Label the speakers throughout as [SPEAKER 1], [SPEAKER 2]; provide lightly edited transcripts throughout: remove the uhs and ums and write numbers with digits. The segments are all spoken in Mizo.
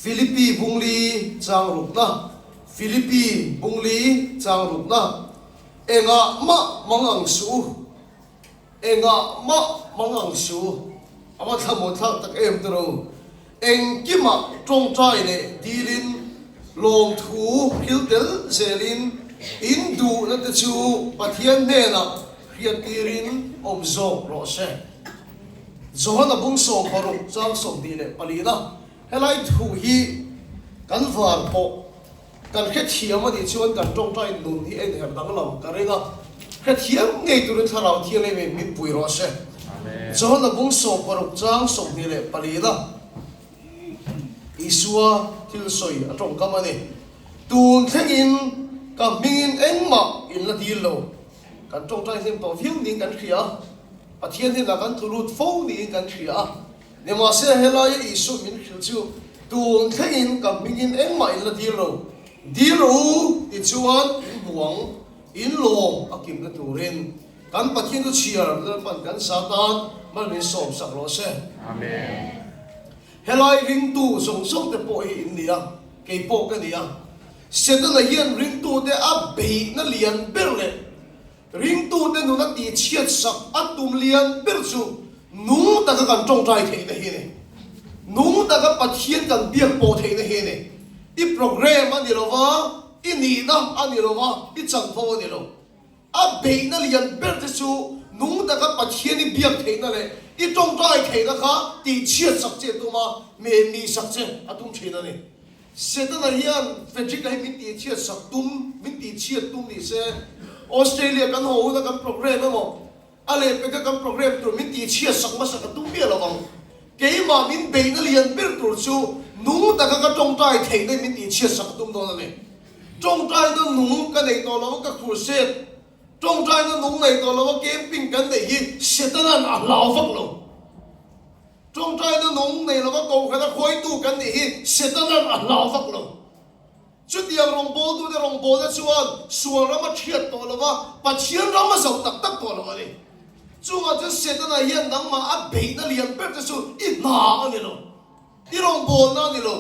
[SPEAKER 1] Philippi bungli chang rukna, Philippi bungli chang rukna, Engah mah mang ang suh u, engah mah mang ang suh u, a va thlamuan thlak tak em tawh lo. Engkimah tawngtai leh dilin lawmthu thil tel zelin in duhna te chu Pathian hnenah hriattirin awm zawk rawh se. Johana bung 16 chang 24 helai thu hi kan var pawh kan hrethiam a nih chuan kan tawngtai nun hi a inher danglam ka ring a, hrethiam ngei turin Thlarau Thianghlim in min pui rawh se. Johana bung 16 chang 24 Isua thil sawi a tawngkam a ni. Tun thlengin ka hmingin engmah in la dil lo. Kan tawngtai hnem tawh viau niin kan hria a, Pathian hnenah kan tlu lut fo niin kan hria a. Nimahsela helaia Isua min hrilh chu tun thlengin ka hmingin engmah in la dil lo. Dil rawh u tichuan in hmu ang, in lawm a kimna turin kan Pathian chu chhiar Lalpan kan sa tan mal min sawm sak rawh se.
[SPEAKER 2] Amen.
[SPEAKER 1] Helai ringtu zawng zawng te pawh hi in ni a, kei pawh ka ni a. Setana hian ringtute a beihna lian ber leh ringtute nuna tihchhiat sak a tum lian ber chu nung taka kan tawngtai theihna hi a ni. Nung taka Pathian kan biak pawh theihna hi a ni. I program a ni lo va, i nihna a ni lo va, i chanvo a ni lo. A beihna lian ber te chu nung taka Pathian i biak theihna leh i tawngtai theihna kha tihchhiat sak che a tum a, mehmih sak che a tum thin a ni. Setana hian Frederick-a hi min tihchhiat sak tum, min tihchhiat tum ni se, Australia kan haw huna kan program emaw, a lehpeka kan program tur min tihchhiat sak hmasa ka tum miah lo ang. Keimah min beihna lian ber tur chu nung taka ka tawngtai theihna min tihchhiat sak ka tum dawn a ni. Tawngtaina nung ka neih tawh lo a, ka crusade tawngtaina nung nei tawh lo a camping kan neih hi Setana'n a hlau vak lo. Tawngtaina nung nei lova kohhran a khawitu kan nih hi Setana'n a hlau vak lo. Chutiang rawngbawltute rawngbawlna chuan sual ram a thiat tawh lova, Pathian ram a zoh tak tak tawh lo a ni. Chungah chuan Setana hian nangmah a beihna lian ber te chu i hna a ni lo, i rawngbawlna a ni lo.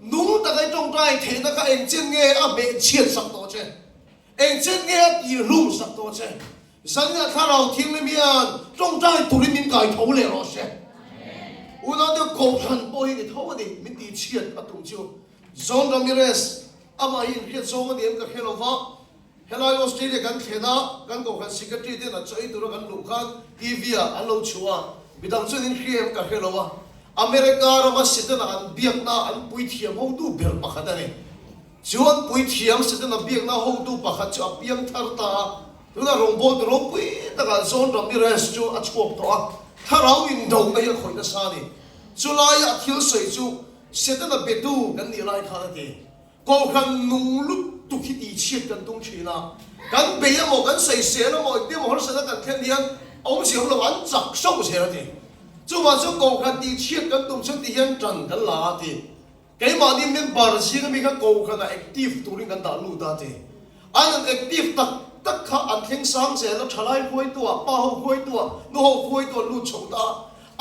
[SPEAKER 1] Nung taka i tawngtai theihna kha engchen nge a hmehchhiat sak tawh che? Engchen nge a tihhlum sak tawh che? Zania Thlarau Thianghlim hian tawngtai turin min kai tho leh rawh se. Unau deuh kohhran pawh hi ni tho a ni, min tihchhiat a tum chu. John Ramirez, amah hi inhriat zawng a ni em ka hre lo va, helai Australia kan thlen a, kan kohhran secretary ten a chaw ei tura kan luh khan TV ah an lo chhuah a, midang chuan inhria em ka hre lo a, America rama Setana an biakna an puithiam hotu ber pakhat a ni. Chuan puithiam Setana biakna hotu pakhat chu a piang thar ta a, tunah rawngbawltu ropui takah John Ramirez chu a chhuak tawh a, thlarau indohna hi a khawih nasa a ni. Chulaia a thil sawi chu Setana betu kan nih lai khan a ti. Kohhran nung lutuk hi tihchhiat kan tum thin a, kan bei emaw, kan sawisel emaw, engtin emaw harsatna kan thlen hian awmzia awm lo, an chak sauh zel a ti. Chuvang chuan kohhran tihchhiat kan tum chuan ti hian tan kan la a ti. Keimahni member zing ami kha kohhran ah active turin kan dah lut a ti. An han active tak tak kha an thleng sang zel a, thalai hruaitu ah, pa ho hruaitu ah, nu ho hruaitu an lut chho ta a,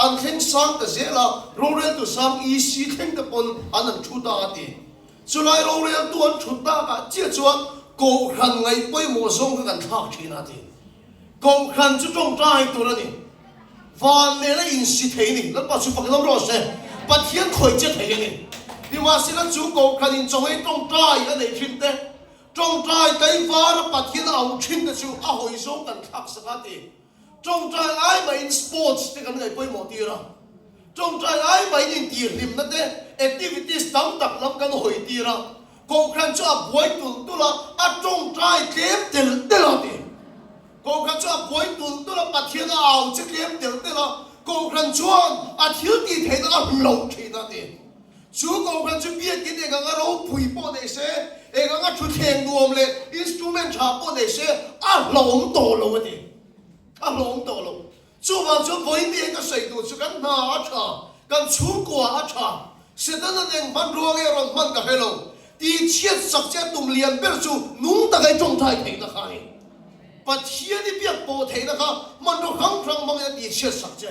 [SPEAKER 1] an thleng sang ta zel a, roreltu sang EC thleng te pawn an han thu ta a ti. Chulai roreltu an thut tak ah chiah chuan kohhran ngaih pawimawh zawng kha kan thlak thin a ti. Kohhran chu tawngtai tur a ni. Van nena insi thei a ni. Lalpa chu fak lam rawh se. Pathian khawih che thei a ni. Nimahsela chu kohhran in chawngei tawngtai a neih thin te, tawngtai tlaivar a Pathian a auh thin te chu a hawi zawng kan thlak sak a ti. Tawngtai ai mahin sports te kan ngaih pawimawh tir a. Tawngtai ai mahin intihhlimna te, activities tam tak lam kan hawi tir a. Kohhran chu a buai tulh tulh a, a tawngtai tlem telh telh a ti. Kohhran chu a buai tulh tulh a, Pathian a au che tlem telh telh a, Kohhran chuan a thil tih theihna a hloh thin a ti. Chu Kohhran chu biakin eng anga ropui pawh nei se, eng anga thutthleng nuam leh instrument tha pawh nei se, a hlawm tawh lo a ti. A hlawm tawh lo. Chuvang chuan vawiin ni ka sawi tur chu kan hna a tha, kan chhungkua a tha, Setana eng hmanrua nge rawn hman ka hre lo, tihchhiat sak che a tum lian ber chu nung taka i tawngtai theihna kha a ni. Pathian i biak pawh theihna kha hmanraw hrang hrang hmangin a tihchhiat sak che.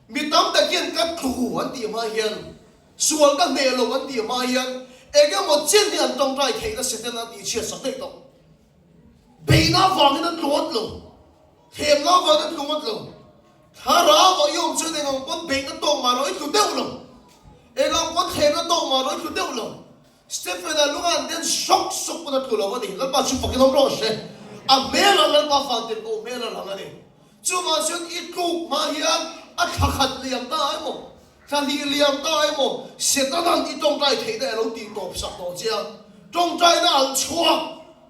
[SPEAKER 1] Mi tam tak hian ka tlu an tih hma hian. Sual ka hneh lo an tih hma hian eng emaw chen hi an tawngtai theihna Setana tih chhiat sak daih tawh. Beihna avangin an tlu ngawt lo. Thlemna avangin an tlu ngawt lo. Thlarau ah i awm chuan eng ang pawn beihna tawk mah rawh i tlu deuh lo. Eng ang pawn thlemna tawk mah rawh i tlu deuh lo. Stephen-a lunga an den sawk sawk pawn a tlu lo a ni. Lalpa chu fakin awm rawh se. A hmelah Lalpa vantirhkoh hmel a lang a ni. Chuvang chuan i tluk hma hian a thla khat liam ta emaw, thla hnih liam ta emaw Setana'n i tawngtai theihna a lo tih tawp sak tawh che a. Tawngtaina an chhuak,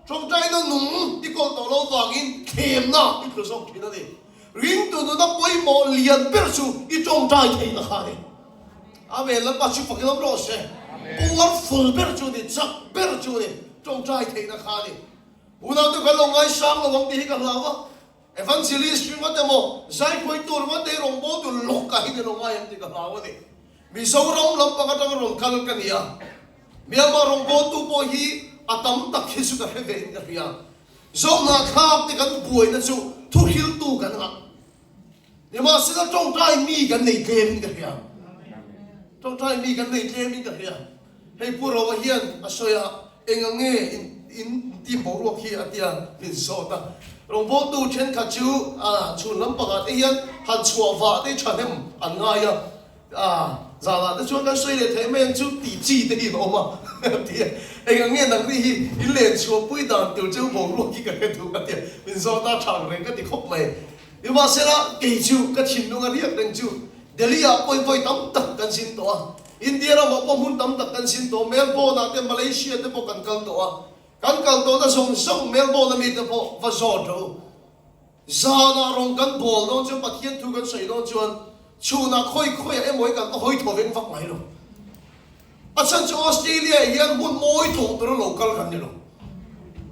[SPEAKER 1] tawngtaina nung i kawl tawh lo vangin thlemna i tlu zawk thin a ni. Ringtu nuna pawimawh lian ber chu i tawngtai theihna kha a ni. Amen, Lalpa chu fakin awm rawh se. Powerful ber chu a ni, chak ber chu a ni, tawngtai theihna kha a ni. Unaute kan lo ngaisang lo ang tih hi ka hlau a. Evangelist ringawt emaw, zaikhawitu ringawt te hi rawngbawltu lawk ah hian i lo ngai ang tih ka hlau a ni. Mizoram lampang atanga rawn kal ka ni a, Myanmar rawngbawltu pawh hi a tam tak hi chu ka hre ve in ka hria. Zohnahthlak te kan buaina chu thuhriltu kan ngah. Nimahsela tawngtai mi kan nei tlem in ka hria. Tawngtai mi kan nei tlem in ka hria. Hei Pu Roa hian a sawi a, eng ang nge in in team boruak hi a tia min zawt a. Rawngbawltu thenkhat chu a chhun lampangah te hian han chhuah vah te thahnem an ngai a, a zanah te chuan kan sawi leh theih mai ang chu tih chi te hi an awm a tia. Eng ang nge nangni hi in len chhuahpui dan tur chu boruak hi ka hre duh a tia min zawt a, thang reng ka ti khawp mai. Nimahsela, kei chu ka thinlung a riak reng chu Delhi-ah pawhin vawi tam tak kan zin tawh a, India ramah pawh hmun tam tak kan zin tawh, Melbourne-ah te, Malaysia te pawh kan kal tawh a, kan kal tawhna zawng zawng Melbourne-a mite pawh va zawt rawh u. Zanah rawng kan bawl dawn chuan Pathian thu kan sawi dawn chuan chhunah khawi khawiah emaw hi kan va hawi thaw veng vak mai lo. A chhan chu Australia hian hmun mawi thawh tura lo kal kan ni lo.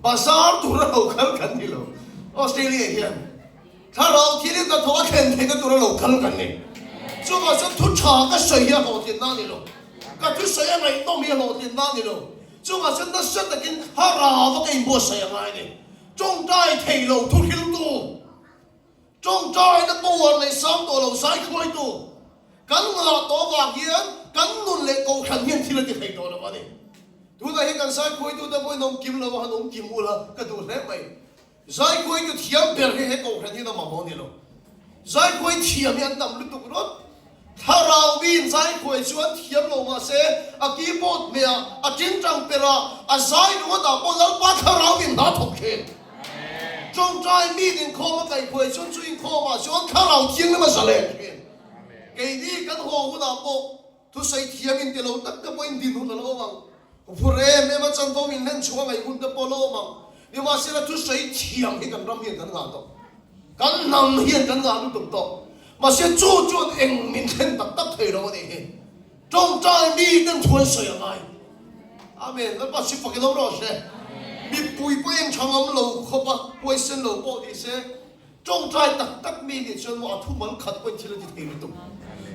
[SPEAKER 1] Bazar tura lo kal kan ni lo. Australia hian thlarau thil in hnathawh a thlen theihna tura lo kal kan ni. Chuvang chuan thu tha ka sawi hi a hlawhtlinna a ni lo. Ka thusawi a ngaihnawm hi a hlawhtlinna a ni lo. Chuvang chuan nasa takin thlarau a ka inbuatsaih a ngai a ni. Tawngtai thei lo thuhriltu. Tawngtaina power leh sang tawh lo zai hruaitu kan ngah tawh avang hian kan nun leh kohhran hian thil a ti thei tawh lo a ni. Tunah hian kan zai hruaitute pawhin awm kim lo a, han awm kim ula ka duh hle mai. Zai hruaitu thiam ber hi he kohhran hian a mamawh a ni lo. Zai hruai thiam hi an tam lutuk rawt. Thlarau miin zaikhuai chu an thiam lo mahse a keyboard hmehah, a tingtang perah, a zai ringawtah pawh Lalpa thlarau in hna thawk thin. Tawngtai miin inkhawm a kaihkhuai chuan chu inkhawmah chuan thlarau thianghlim a zalen thin. Keini kan haw hunah pawh thusawi thiam in ti lo tak te pawhin din hun a lo awm ang. Phur em em a chanvo min hlen chhuah ngaih hun te pawh a lo awm ang. Nimahsela thusawi thiam hi kan ram hian kan ngah tawh. Kan hnam hian kan ngah lutuk tawh. Mahse chu chuan eng min thlen tak tak thei lo a nih hi. Tawngtai mi ten thu an sawi a ngai. Amen. Lalpa si fakin awm rawh se. Mipui pawh eng tha ngam lo khawp a, huaisen lo pawh ni se, tawngtai tak tak mi nih chuan maw a thu mal khat pawhin thil a ti thei lutuk.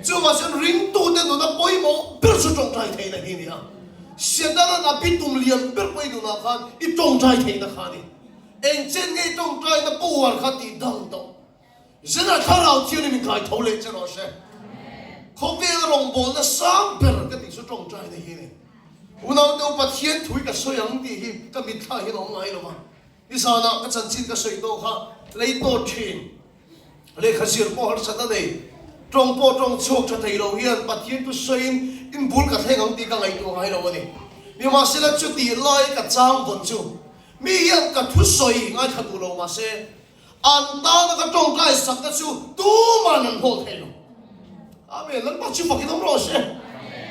[SPEAKER 1] Chuvang chuan ringtute nuna pawimawh ber chu tawngtai theihna hi a ni a. Setana'n a bitum lian ber pawh i nunah khan i tawngtai theihna kha a ni. Eng chen nge i tawngtaina power kha tih dang tawh. Zela thlarau thian in kai tho leh che rawh se. Khawvel rawngbawlna sang ber ka tih chu tawngtaina hi a ni. Unaute u Pathian thu hi ka sawi ang tih hi ka mitthla hian a awm ngai lo va. Nizanah ka chanchin ka sawi tawh kha lei tawt thin. Lehkha zir pawh harsat a nei. Tawng pawh tawng chhuak tha thei lo hian Pathian thu sawiin in bul ka thleng ang tih ka ngaihtuah ngai lo a ni. Nimahsela chutih lai ka chang vawn chu mi hian ka thusawi ngaithla duh lo mahse An tana ka tawngtai sakna chu tuman an hlawh thei lo. Amen. Lalpa chu fakin awm rawh se.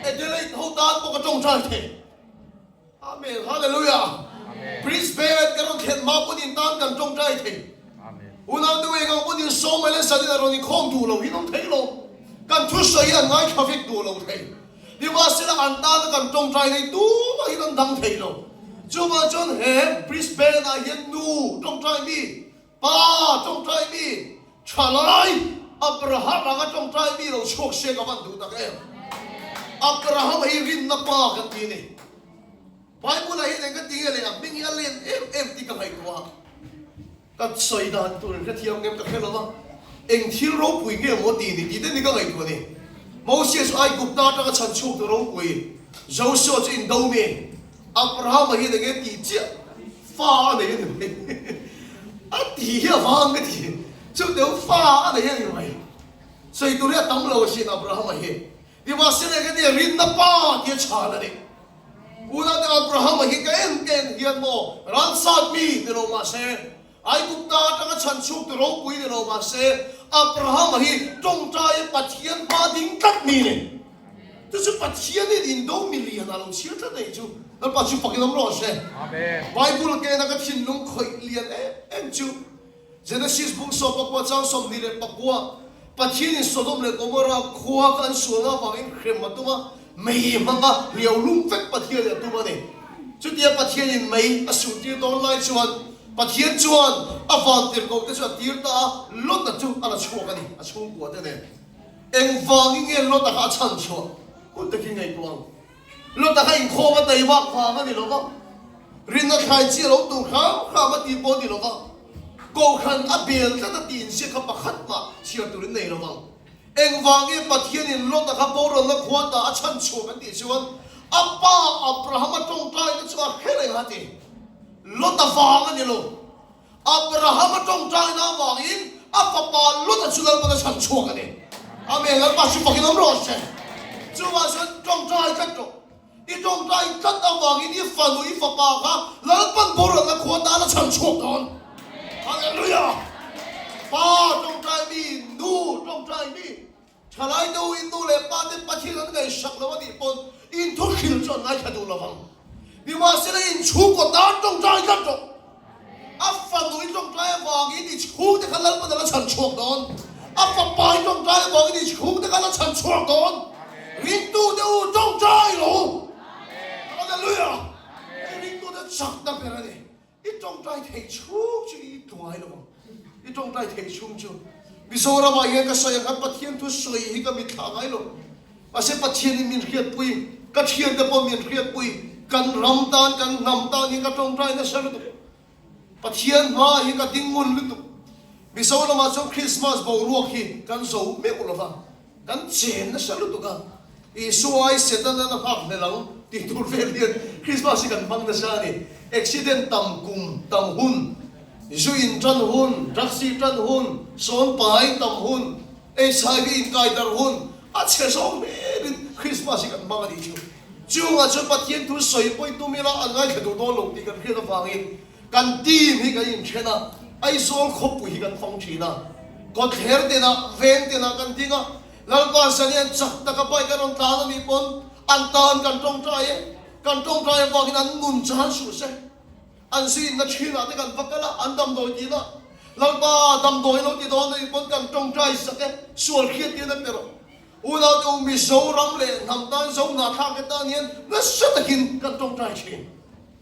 [SPEAKER 1] Adelaide ho tan pawh ka tawngtai thei. Amen. Hallelujah. Brisbane ka rawn thlen hma pawn in tan kan tawngtai thei. Unau te eng ang pawn in sawm leh zanin a rawn inkhawm duh lo hin awm thei lo. Kan thusawi hi an ngaithla vek duh lo thei. Nimahsela an tana kan tawngtai nei tumah hian an dang thei lo. Chuvang chuan he Brisbane ah hian nu tawngtai mi, pa tawngtai mi, thalai Abraham anga tawngtai mi lo chhuak se ka van duh tak em. Abraham hi rinna pa kan ti a ni. Bible ah hian eng ka ti nge le a hming hi a len em em tih ka ngaihtuah a. Ka sawi dan tur in hrethiam ngem ka hre lo va, eng thil ropui nge maw ti ni tih te ni ka ngaihtuah ni. Mosia chu Aigupta atanga chhan chhuak tu ropui, Josua chu indo mi, Abrahama hian enge tih chiah fa a nei a ni mai. A tih hi a vang ka ti. Chu deuh fa a nei a ni mai. Sawi tur hi a tam lo asin Abrahama hi. Nimahsela enge nia rinna pa tia chhan a ni. Unate Abrahama hi ka en ka en hian maw ralsat mi ti lo mahse Aigupta atanga chhan chhuk tu ropui ni lo mahse Abrahama hi tawngtai Pathian hma ding tlat mi ni. Chu chu Pathianin indo milian a lo chhiar tlat anih chu. Lalpa chu fakin awm rawh se. Bible kena ka thinlung khawih lian em em chu Genesis bung sawm pakua chang 24 Pathianin Sodom leh Gomorrah khua kha an sualna avangin hrem a tum a, mei hmanga hliau lum vek Pathianin a tum a ni. Chutia Pathianin mei a suhtir dawn lai chuan Pathian chuan a vantirhkoh te chu a tir ta a, Lota chu a la chhuak a ni, a chhungkua te nen. Engvangin nge Lota kha a chhan chhuah? Hun takin ngaihtuah ang. Lota kha inkhawm a tei vak vang a ni lo va, rinna thlai chi a lo tur hram hram a tih pawh a ni lo va, Kohhran a bel tlat a tih inziak kha pakhat mah chhiar turin nei lo vang. Engvang nge Pathianin Lota kha boralna khua ta a chhan chhuah kan tih chuan a pa Abrahama tawngtaina chu a hre reng a ti. Lota vang a ni lo. Abrahama tawngtaina avangin a fapa Lota chu Lalpan a chhan chhuak a ni. Amen, Lalpa chu fakin awm rawh se. Chuvang chuan tawngtai tlat rawh. I tawngtai tlat avangin i fanu, i fapa kha Lalpan boralna khua tan a chhan chhuak dawn. Hallelujah! Pa tawngtai mi, nu tawngtai mi, thalai deuh in nu leh pa te Pathian an ngaihsak lo a nih pawn in thu hrilh chu an ngaithla duh lovang. Nimahsela in chhungkaw tan tawngtai tlat rawh. A fanu i tawngtai avangin i chhungte kha Lalpan a la chhan chhuak dawn. A fapa i tawngtai avangin i chhungte kha a la chhan chhuak dawn. Ringtute u tawngtai lo. Hallelujah! Hei ringtute chakna ber a ni. I tawngtai thei chhung chu i tlu ngai lo ang. I tawngtai thei chhung chu. Mizoramah hian ka sawi ang khan Pathian thu sawi hi ka mitthlah ngai lo. Mahse Pathianin min hriatpui, ka thiante pawh min hriatpui, kan ram tan, kan hnam tan hi ka tawngtai nasa lutuk. Pathian hma hi ka ding ngun lutuk. Mizoramah chuan Christmas boruak hi kan zo meuh lo va, kan chen nasa lutuk a. Isua ai Satan an a nghak hlel ang tih tur vel hian Christmas hi kan hmang nasa a ni. Accident tam kum tam hun, zu in tan hun, drugs i tan hun, sawn pai tam hun, HIV inkai darh hun a chhe zawng hmelin Christmas hi kan hmang a nih chu. Chungah chuan Pathian thu sawi pawi tum ila an ngaithla duh dawn lo tih kan hriat avangin kan team hi kan inthen a, Aizawl khawpui hi kan fang thin a, kawtthler tenah, veng tenah kan ding a, Lalpa Sanian chak taka bike a rawn tlan a nih pawn an tan kan tawngtai e, kan tawngtai avangin an nun chan suh se. An zinna thinah te kan va kal a, an damdawi tih na, Lalpa damdawi lo ti dawn anih pawn kan tawngtai sak e, sual hriat tir na pe rawh. Unau te u Mizoram leh hnam tan Zohnahthlak te tan hian nasa takin kan tawngtai thin.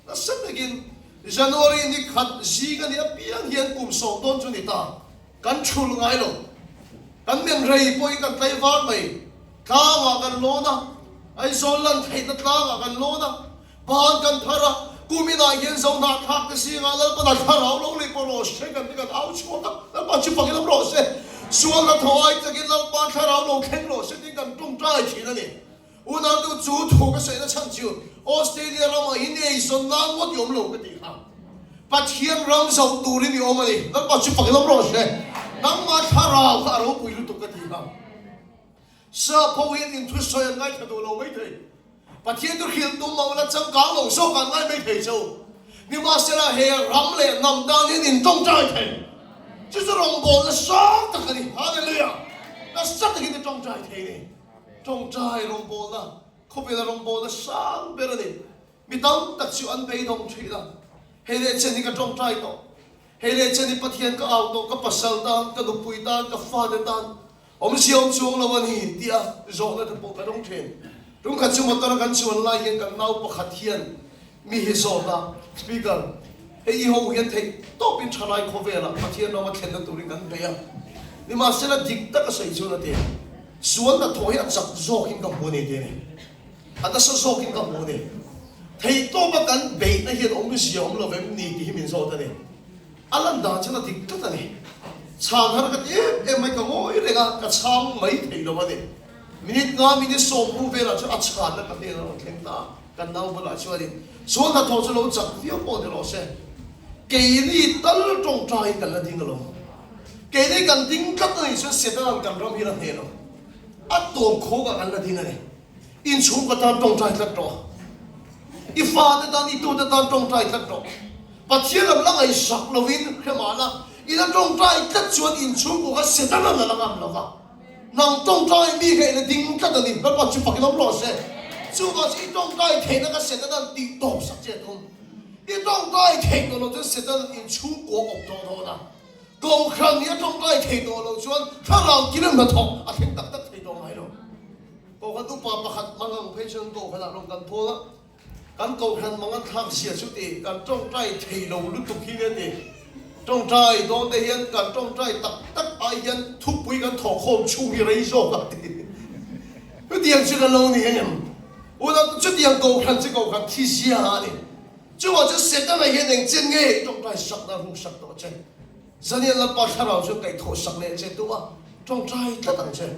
[SPEAKER 1] Nasa takin January ni khat zing a nih apiang hian kum sawm dawn chu ni ta. Kan thul ngai lo. Kan men rei pawhin kan tlai var mai. Tlangah kan lawn a, Aizawl lan theihna tlangah kan lawn a, Ban kan thar a, kuminah hian Zohnahthlak te zingah Lalpana thlarau lo leh pawh rawh se kan ti kan au chhuak a, Lalpa chu fakin awm rawh se. Sual hnathawh ai takin Lalpa thlarau lo thleng rawh se tiin kan tawngtai thin a ni. Unautu chu thu ka sawi na chhan chu Australia ramah hian eizawn nan ngawt i awm lo ka tih kha. Pathian ram zoh turin i awm a ni. Lalpa chu fakin awm rawh se. Nangmah thlarau kha a ropui lutuk ka tih kha. Sap ho hian inthusawi an ngaithla duh lo maithei. Pathian chu hrilh tum lo la changkang lo zawk an ngai maithei chu. Nimahsela he ram leh hnam tan hian in tawngtai thei. Chu chu rawngbawlna sang tak a ni. Hallelujah! Nasa takin i tawngtai thei ni. Tawngtai rawngbawlna, khawvela rawngbawlna sang ber a ni. Mi tam tak chu an beidawng thin a. Hei leh chen hi ka tawngtai tawh. Hei leh chen hi Pathian ka au tawh, ka pasal tan, ka nupui tan, ka fate tan. Awmzia awm chuang lo a ni tih a zawhna te pawh kan awm thin. Tumkhat chu motor a kan chuan lai hian kan nau pakhat hian mi hi zawt a, Speaker, hei i ho hian theih tawpin thalai khawvelah Pathian rama thlenna turin kan bei a, nimahsela dik taka sawi chuan a ti, sual hnathawh hi a chak zawkin ka hmu a ni ti a ni. A nasa zawkin ka hmu a ni. Theih tawpa kan beihna hian awmzia awm lo vem ni tih hi min zawt a ni. A lan dan chuan a dik tlat a ni. Chhan har ka ti em em mai, ka ngawi reng a, ka chhang mai thei lo a ni. Minute nga, minute 10 velah chuan a chhanna ka hnenah a rawn thleng ta a, kan nau bulah chuanin sual hnathawh chu lo chak viau pawh ni rawh se, keini tal tawngtaiin kan la ding alawm. Keini kan ding tlat a nih chuan Setanan kan ram hi la hneh lo. A tawp khawkah kan la ding a ni. Inchhungkaw tan tawngtai tlat rawh. I fate tan, i tute tan tawngtai tlat rawh. Pathian lam la ngaihsak lovin hremahna i la tawngtai tlat chuan inchhungkaw kha Setanan a la ngam lo va. Nang tawngtai mi kha i la ding tlat a ni. Lalpa chu fakin awm rawh se. Chuvang chu i tawngtai theihna kha Setanan tih tawp sak che a tum. I tawngtai theih tawh lo chuan Setanan inchhungkaw a awp tawh dawn a. Kohhran nih a tawngtai thei tawh lo chuan thlarau kil hnathawk a thleng tak tak thei tawh ngai lo. Kohhran upa pakhat mangang phei chuan kohhranah rawn kan thawl a, kan kohhran mangan thlak zia chu ti kan tawngtai thei lo lutuk hi nia ti. Tawngtai dawn te hian kan tawngtai tak tak ai hian thupui kan thawhkhawm chhung hi rei zawk a ti. Chutiang chu kan lo ni em? Unau chutiang kohhran chu kohhran thi zia a ni. Chuvang chuan Setana hian eng chen nge i tawngtai sakna rung sak tawh che? Zanian Lalpa thlarau chuan kaihthawh sak leh che tum a, tawngtai tlat ang che.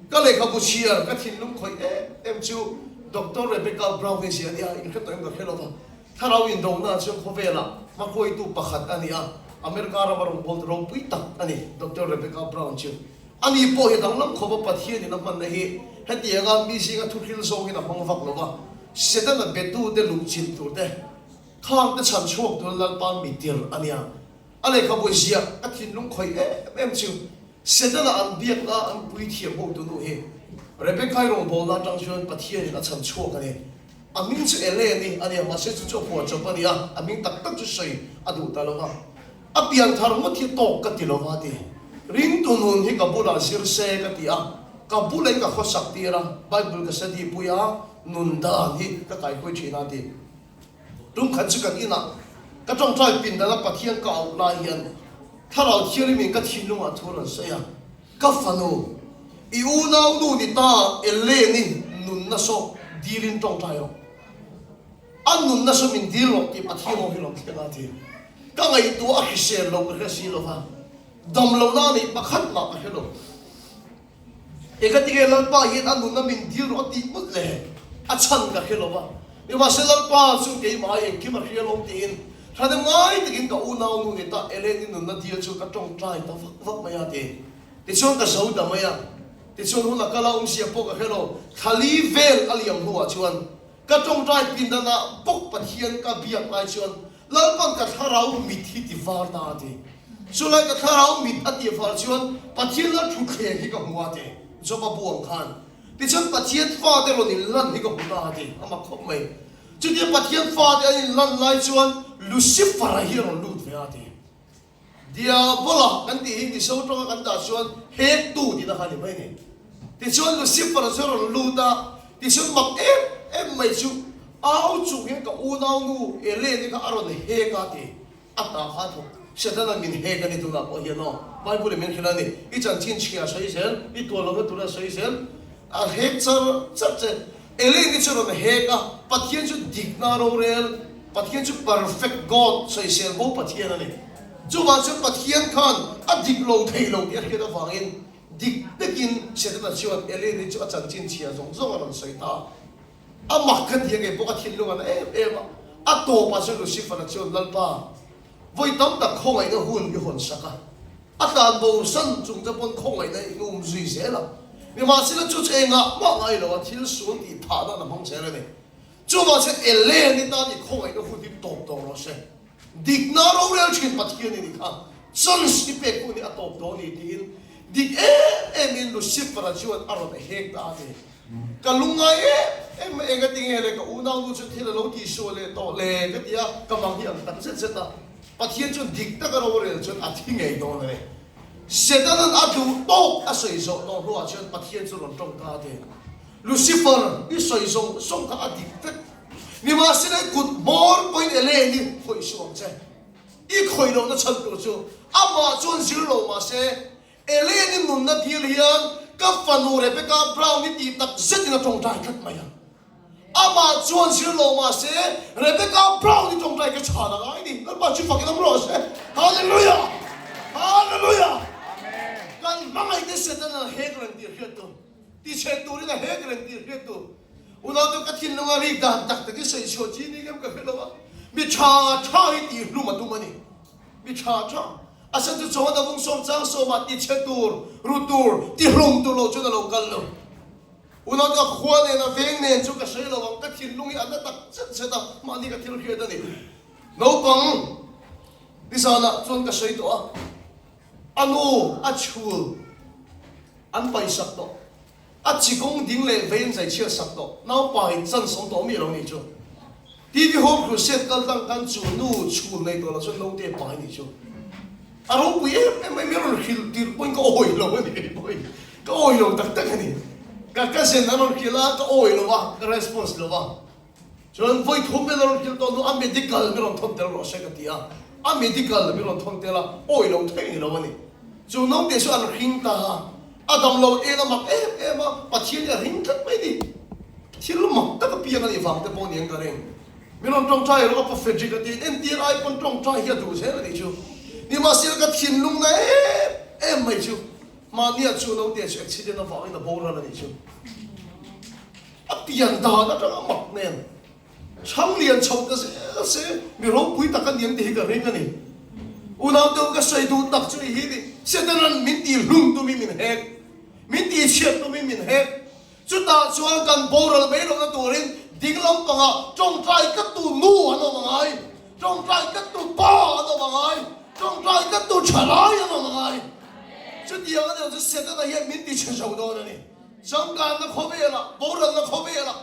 [SPEAKER 1] Ka lehkhabu chhiar ka thinlung khawih em em chu Doctor Rebecca Brown hi zia nia, in hre tawh em ka hre lo va. Thlarau indona chuan khawvelah hmakhawihtu pakhat a ni a, America rama rawngbawltu ropui tak a ni Doctor Rebecca Brown chu. Ani pawh hi danglam khawpa Pathianin a hmanna hi hetianga mi zinga thuhril zawngin a hmang vak lo va. Setana betute luhchilh turte khangte chhan chhuak turin Lalpa mi tir a nia. A lehkhabu ziah ka thinlung khawih em em chu Setana an biakna an puithiam hotu nu hi Rebecca-i rawngbawlna atang chuan Pathianin a chhan chhuak a ni. A hming chu Ellen-i a nia, mahse chu chu a phuah chawp a nia, a hming tak tak chu sawi a duh ta lo va. A pian thar ngawt hi tawk ka ti lo va ti. Ringtu nun hi ka bulah zir se ka ti a, ka bulain ka khawsak tir a, Bible ka study pui a, nun dan hi ka kaihpui thin a ti. Tum khat chu kan inah ka tawngtai pindan a Pathian ka auh lai hian Thlarau Thianghlimin ka thinlungah thu a rawn sawi a, Ka fanu, i unau nu ni ta Ellen-i nunna saw dilin tawngtai rawh. A nunna saw min dil rawh tih Pathian aw hi rawn thleng a ti. Ka ngaihtuah a hrisel lo ka hre si lo va, dam lohna a neih pakhat mah ka hre lo. Eka tinge Lalpa hian a nunna min dil rawh a tih mut le? A chhan ka hre lo va. Nimahse Lalpa chu keimah ai engkim a hria lawm tiin thahnem ngai takin ka unau nu ni ta Ellen-i nunna dil chu ka tawngtai ta vak vak mai a ti. Tichuan ka zo ta mai a. Tichuan hun a kal a awmzia pawh ka hre lo. Thlali vel a liam hnuah chuan Ka tawngtai pindanah bawk Pathian ka biak lai chuan Lalpan ka thlarau mit hi ti var ta a ti. Chulai ka thlarau mit a tih var chuan Pathian lal thutthleng hi ka hmu a ti. Joba bu ang khan. Tichuan Pathian fate rawn inlan hi ka hmu ta a ti. A mak khawp mai. Chutia Pathian fate an inlan lai chuan Lucifer-a hi a rawn lut ve a ti. Diabola kan tih hi Mizo tawnga kan dah chuan hektu tihna kha a ni mai a ni. Tichuan Lucifer-a chu a rawn lut a, tichuan mak em em mai chu au chung hian ka unaunu Ellen-i kha a rawn hek a ti. A hna kha a thawk. Setana min hek a ni tunah pawh hian aw. Bible-in min hrilh a ni. I chanchin chhia a sawi zel, i tualawmna tura a sawi zel. A hek char char che. Ellen-i chu rawn hek a, Pathian chu dikna rorel, Pathian chu perfect God, sawisel bo Pathian a ni. Chuvang chuan Pathian khan a dik lo thei lo tih a hriat avangin dik takin Setana chuan Ellen-i chu a chanchin chhia zawng zawng a rawn sawi ta. A mak ka ti a, kei pawh ka thinlung a na em em a. A tawpah chuan Lucifer-a chuan Lalpa, vawi tam tak khawngaihna hun i hawn sak a. A tlan bo san chung te pawn khawngaihna in um zui zel a, nimahsela chu chu engah mah ngai lo a thil sual tih phah nan a hmang zel a ni. Chuvang chuan Ellen i tan i khawngaihna hun hi tawp tawh rawh se. Dikna rorel thin Pathian i nih kha chance i pek hun hi a tawp dawn ni tiin dik em em in Lucifer-a chuan a rawn hek ta a ni. Ka lungngai em em mai enga tinge le ka unaunu chu thil a lo tihsual leh tawh le ka ti a, ka mang hi ang tak zet zet a. Pathian chuan dik taka rorel chuan a thi ngei dawn a ni. Setanan a duh tawk a sawi zawh tawh hnuah chuan Pathian chu rawn tawng ta a ti. Lucifer, i sawi zawng zawng kha a dik vek. Nimahsela i kut hmawr pawhin Elaine i khawih suh ang che. I khawih lohna chhan tur chu amah chuan zir lo mahse Elaine i nunna dil hian ka fanu Rebecca Brown i tih tak zetin a tawngtai tlat mai ang. Amah chuan zir lo mah se, Rebecca Brown i tawngtai ka chhan a ngai ni. Lalpa chu fakin awm rawh se. Hallelujah! Hallelujah! Kan hmangaihte Satan-a hek reng tih hriat tur. Tichhe turin a hek reng tih hriat tur. Unaute ka thinlunga rik dan tak tak hi sawi chhuah chi ni em ka hre lo a, mi tha tha hi tih hlum a tum a ni. Mi tha tha. A sen chu chawn a vung sawm chang sawmah tichhe tur, ru tur, ti hlum tur lo chuan a lo kal lo. Unaute ka khua nen a veng nen chu ka hre lo ang, ka thinlung hi a na tak chet chet a, mahni ka thil hriat a ni. Naupang nizanah chuan ka sawi tawh a, a nu a chhul an paihsak tawh. A chi kawng ding leh vei an zai chhiat sak tawh. Naupa in chan sawm tawh mi lo nih chu. TV Home Crusade kal tlang khan chu nu chhul nei tawh lo chuan naute pai nih chu. A ropui em em mai, mi rawn hrilh tirh pawhin ka awi lo a ni kei pawhin. Ka awi lo tak tak a ni. Ka cousin an rawn hrilh a, ka awi lo a, ka response lo a. Chuan vawi thum vel a rawn hrilh tawh hnu a medical mi rawn thawn tel rawh se ka ti a, a medical mi rawn thawn tel a, awi lo theih ni lo a ni. Chu naute chu an hring ta a, a dam lo en a mak em em a, Pathian hi a ring tlat mai ni. Thil mak tak a piang a nih vang te pawh niang ka ring. Mi rawn tawngtai erawh a pa Frederick a ti, entir ai pawn tawngtai hi a duh zel a nih chu. Nimahsela ka thinlung na em em mai chu, mahnia chu naute chu accident avangin a boral a nih chu. A pian dan atanga mak nen chhang lian chho ta zel se mi ropui tak a niang tih hi ka ring a ni. Unau deuh ka sawi duh tak chu i hi ni, Setanan min tih hlum tumin min hek, min tih chhiat tumin min hek. Chutah chuan kan boral mai lohna turin ding lampangah tawngtai tlattu nu an awm a ngai, tawngtai tlattu pa an awm a ngai, tawngtai tlattu thalai an awm a ngai. Chutiang a ni lo chu Setana hian min ti chhe zo dawn a ni. Changkanna khawvelah, boralna khawvelah,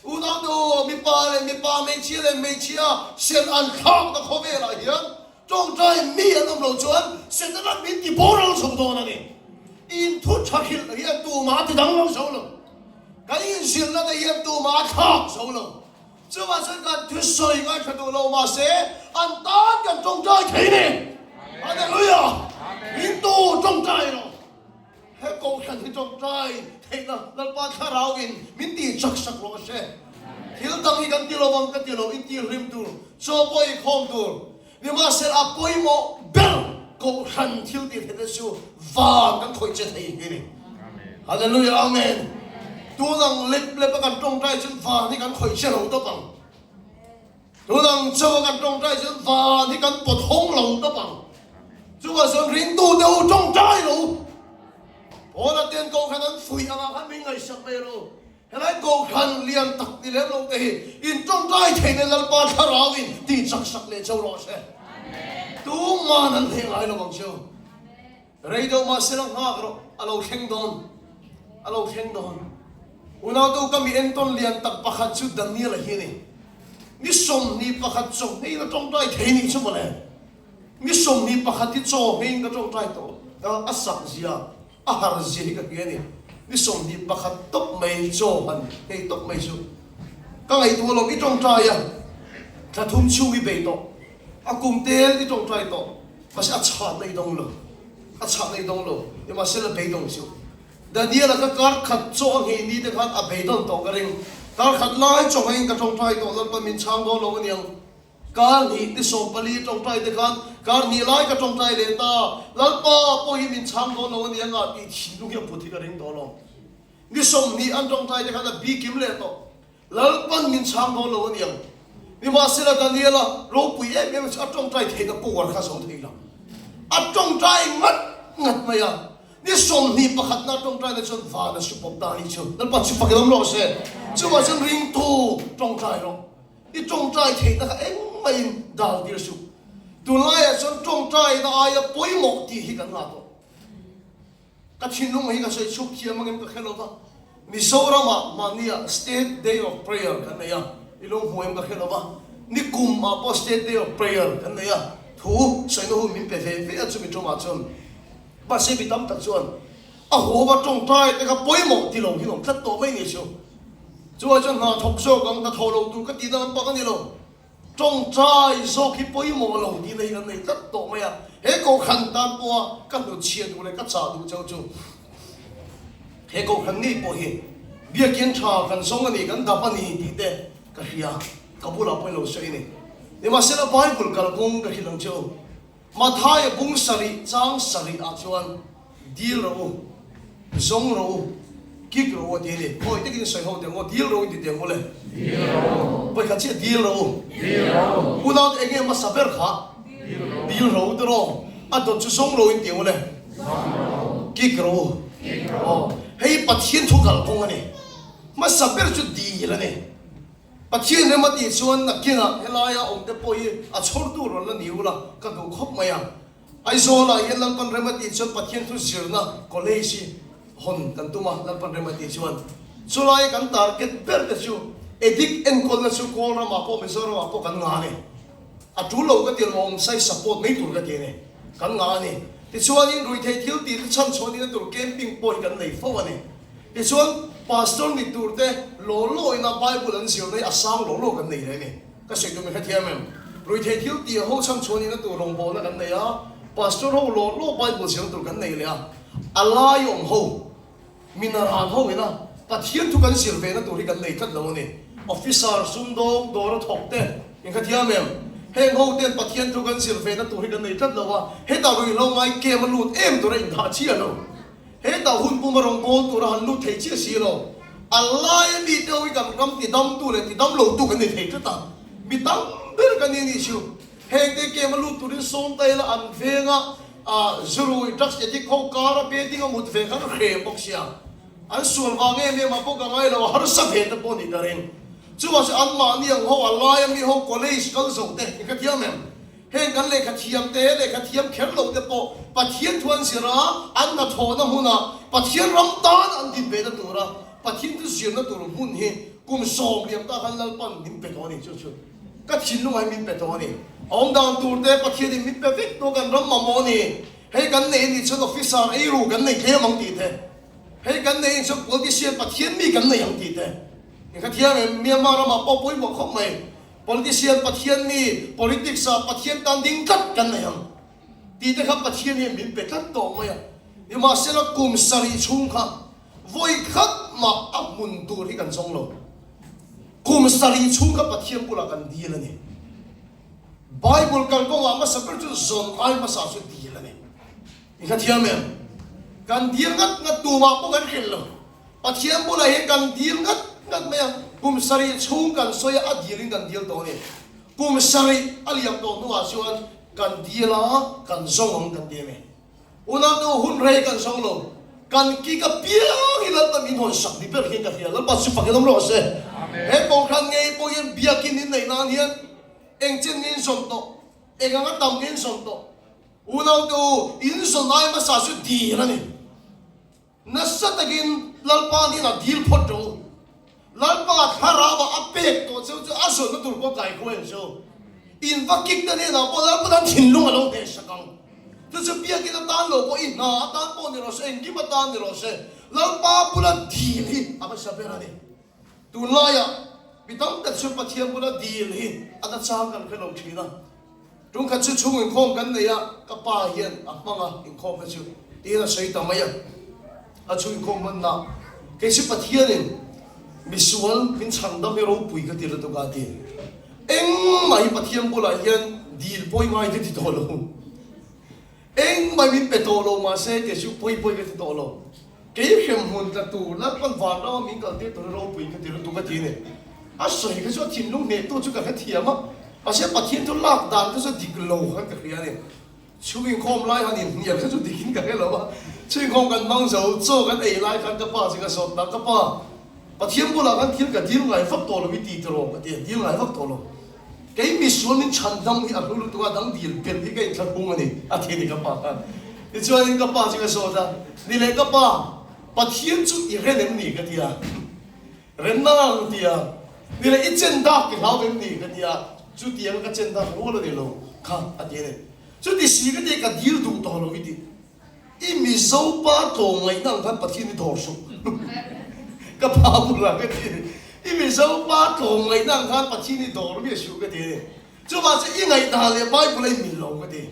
[SPEAKER 1] unau mipa leh mipa, hmeichhia leh hmeichhia sen an thlakna khawvelah hian tawngtai mi an awm loh chuan Setana min ti boral chho dawn a ni. Inthu tha hrilh hian tumah a ti danglam zo lo. Kan inzirna te hian tumah a thlak zo lo. Chuvah chuan kan thusawi ngaithla duh lo mahse an tan kan tawngtai thei ni. Hallelujah! Min tu tawngtai rawh. He kohhran hi tawngtai theihna Lalpa Thlarauin min tih chak sak rawh se. Thil dang hi kan ti lo ang ka ti lo, in tihrim tur, chaw pawh i khawm tur. Nimahsela a pawimawh ber kohhran thil tih theihna chu van kan khawih che thei hi ni. Hallelujah Amen. Tun ang lep lep a kan tawngtai chuan van hi kan khawih che lo tawp ang. Tun ang chaw a kan tawngtai chuan van hi kan pawt hawng lo tawp ang. Chuvah chuan ringtu te u tawngtai lo. Paula ten kohhran an fuih angah khan min ngaihsak mai ru. Helai kohhran lian tak ni lem lo te hi in tawngtai thei nen Lalpa Thlarauin tih chak sak leh chau rawh se. Tuman an hleh ngai lo ang cheu. Rei deuh mah sela nghak rawh, a lo thleng dawn, a lo thleng dawn. Unautu ka mi entawn lian tak pakhat chu Daniel-a hi a ni. Ni 21 chawhmeiin a tawngtai thei nih chu mawle. Ni 21 hi chawhmeiin ka tawngtai tawh a, a sak zia, a har zia hi ka hria a ni. Ni 21 tawp mai chaw han hei tawp mai chu ka ngaihtuah lo, i tawngtai a, thla thum chhung i bei tawh, a kum tel i tawngtai tawh. Mahse a chhah nei dawng lo, a chhah nei dawng lo, nimahsela beidawng chu. Daniel-a kha kar khat chaw a nghei ni te khan a beidawn tawh ka ring. Kar khat lai chaw ngeiin ka tawngtai tawh, Lalpa min chhang dawn lo aniang. Kar hnih ni 14 tawngtai te khan kar hnih lai ka tawngtai leh ta, Lalpa pawh hi min chhang dawn lo aniang a tih thinlung hi a put hi ka ring tawh lo. Ni 20 an tawngtai te khan a bikim leh tawh. Lalpan min chhang dawn lo a niang. Nimahsela Daniela ropui em em chu a tawngtai theihna power kha zo thei lo. A tawngtai ngat ngat mai a, ni 20 pakhatna a tawngtaina chuan van a su pawp ta a nih chu. Lalpa chu fak in awm rawh se. Chuvah chuan ringtu tawngtai rawh. I tawngtai theihna kha engmahin dal tir suh. Tunlaiah chuan tawngtaina aia pawimawh tih hi kan ngah tawh. Ka thinlung hi ka sawi chhuk thiam angem ka hre lo va, Mizoramah mahnia State Day of Prayer kan nei a, i lo hmu em ka hre lo va, nikum ah pawh State Day of Prayer kan nei a, thu sawina hun min pe ve ve a chumi tumah chuan mahse mi tam tak chuan a haw va tawngtai te kha pawimawh ti lo hi awm tlat tawh mai ni chu. Chuvang chuan hna thawk zawk ang, hna thawh lo tur ka tihna lampang a ni lo. Tawngtai zawk hi pawimawh lo tihna hi kan nei tlat tawh mai a, he kohhran tan pawha ka hnutchhiah duh leh ka chah duh cheu chu he kohhran ngei pawh hi biakinn tha kan zawng a ni, kan dap a ni tih te ka hria, ka bulah pawhin lo sawi a ni. Nimahsela Bible kalkawng ka hrilh ang cheu, Mathaia bung sarih chang sarih ah chuan dil rawh u, zawng rawh u. Kik rawh u a ti a ni. Khawi takin sawi ho teh ang aw, dil rawh u in ti teh ang u le. Dil rawh u. Vawikhat chiah dil rawh u. Dil rawh u. Unaute eng nge hmasa ber kha? Dil rawh u. Dil rawh u tiraw? A dawt chu zawng rawh u in ti ang u le. Zawng rawh u. Kik rawh u. Kik rawh u. Hei Pathian thu kalkawng a ni. Hmasa ber chu dil a ni. Pathian rem a tih chuan nakinah helaia awmte pawh hi a chhawrtu rawn la ni ula ka duh khawp mai a. Aizawlah hian Lalpan rem a tih chuan Pathian thu zirna college hi hawn kan tum a, Lalpan rem a tih chuan chulai kan target ber te chu addict enkawlna chu Kawl ramah pawh Mizoramah pawh kan ngah a ni. A tul lo ka ti lo awm sai support mai tur ka ti a ni. Kan ngah a ni. Tichuanin ruihtheih thil tih te chhan chhuah nihna tur camping pawh hi kan nei fo a ni. Tichuan pastor ni tur te law law ina Bible an zirna hi a sang law law kan nei reng a ni. Ka sawi tum i hrethiam em? Ruihtheih thil tih ho chhan chhuah nihna tur rawngbawlna kan nei a, Pastor ho law law Bible zirna tur kan nei leh a, a lai awm ho, minaran ho ina Pathian thu kan zir ve na tur hi kan nei tlat lo a ni. Officer, sumdawng, dawra thawk te in hrethiam em? Heng ho ten Pathian thu kan zir ve na tur hi kan nei tlat lo a, hetah ruihhlo ngai kem a lut em tura indah chiah lo. Hetah hun puma rawngbâwl tura han lut thei chiah si lo. A laia mite ho hi kan ram tidamtu leh tidam lotu kan ni thei tlat a, mi tam ber kan ni anih chu. Hengte game a lut turin sawm ta ila an venga zurui, drugs addict ho kara betting a mut ve khan hreh bawk sia. An sual vang em em ah pawh ka ngai lo, a harsa ve te pawh ni ka ring. Chuvang chu anmahni ang ho a laia mi ho college kal zo te i hrethiam em? Heng kan lehkha thiam te, lehkha thiam kher lo te pawh Pathian thu an zir a, an hnathawhna hmunah Pathian ram tan an din ve na tura Pathian thu zirna tur hmun hi kum sawm liam ta khan Lalpan min pe tawh a ni. Chu chu ka thinlungah hian min pe tawh a ni. A awm dan tur te Pathianin min pe vek tawh kan ram mamawh a ni. Hei kan nei a nih chuan officer eiru kan nei tlem ang tih te, hei kan nei a nih chuan politician Pathian mi kan nei ang tih te. Inkhathiam em? Myanmar ramah pawh pawimawh khawp mai. Politician Pathian mi politics ah Pathian tan ding tlat kan nei ang tih te kha Pathian hian min pe tlat tawh mai a. Nimahsela kum sarih chhung kha vawi khat mah a hmun tur hi kan zawng lo. Kum sarih chhung kha Pathian bulah kan dil a ni. Bible kalkawngah hmasa ber chu zawn ai hmasa chu dil a ni. I hrethiam em? Kan dil ngat ngat tumah pawh kan hrilh lo. Pathian bulah hian kan dil ngat ngat mai a, kum sarih chhung kan sawi a, a dilin kan dil tawh a ni. Kum sarih a liam tawh hnuah chuan kan dil a, kan zawng ang kan ti a ni. Unau hun rei kan zawng lo, kan kik apiang hi Lalpa min hawn sak ni ber hian ka hria. Lalpa chu fakin awm rawh se. He Kohhran ngei pawh hian biakin in neih nan hian eng chen nge in zawn tawh, eng anga tam nge in zawn tawh. Unau te u, in zawn ai hmasa chu dil a ni. Nasa takin Lalpa hnenah dil phawt rawh u. Lalpa thlarauah a pek tawh cheu chu a zawhna tur pawh kai khuai ang cheu. In va kik te hnenah pawh Lalpa tan thinlung a lo hneh sak ang. Chu chu biakin atan lo pawh i hna atan pawh ni rawh se, engkim atan ni rawh se, Lalpa bula dil hi a hmasa ber a ni. Tunlaiah mi tam tak chuan Pathian bula dil hi a nachang kan hre lo thin a. Tungkhat chu chhung inkhawm kan nei a, ka pa hian a hmang a inkhawm kha chu tiin a sawi ta mai a. A chhung inkhawm hmanna kei chu Pathianin misual min chhandam hi ropui ka ti lutuk a ti. Engmah hi Pathian bulah hian dil pawi ngai ka ti tawh lo. Engmah min pe tawh lo mahse kei chu pawi pawi ka ti tawh lo. Kei hremhmun tla tur Lalpan vanrama min kaltir tur hi ropui ka ti lutuk a ti a ni. A sawi kha chu a thinlung hnehtu chu ka hrethiam a, mahse Pathian chu lak dan kha chu dik lo khan ka hria a ni. Chhung inkhawm lai han inhnial kha chu dikin ka hre lo a, chhung inkhawm kan hmang zo, chaw kan ei lai khan ka pa chu ka zawt ta, ka pa, Pathian bulah khan thil ka dil ngai vak tawh lo i ti tiraw ka ti a, dil ngai vak tawh lo. Kei misual min chhan dam hi a hlu lutuk a, dang dil belh hi ka inthlahrung a ni, a ti a ni ka pa khan. Tichuanin ka pa chu ka zawt a, Ni leh ka pa, Pathian chu i ren em ni? ka ti a. Ren nang ti a. Ni leh i chen dak i hlau em ni? ka ti a. Chutianga ka chen dak rual a ni lo kha, a ti a ni. Chuti si ka ti a, ka dil duh tawh lo i ti. I Mizo pa tlawmngaihna ang khan Pathian i dawr suh. Ka pa bulah ka ti a ni. I Mizo pa tlawmngaihna ang khan Pathian i dawr miah suh ka ti a ni. Chuvang chuan i ngaihdan leh Bible a inmil lo ka ti.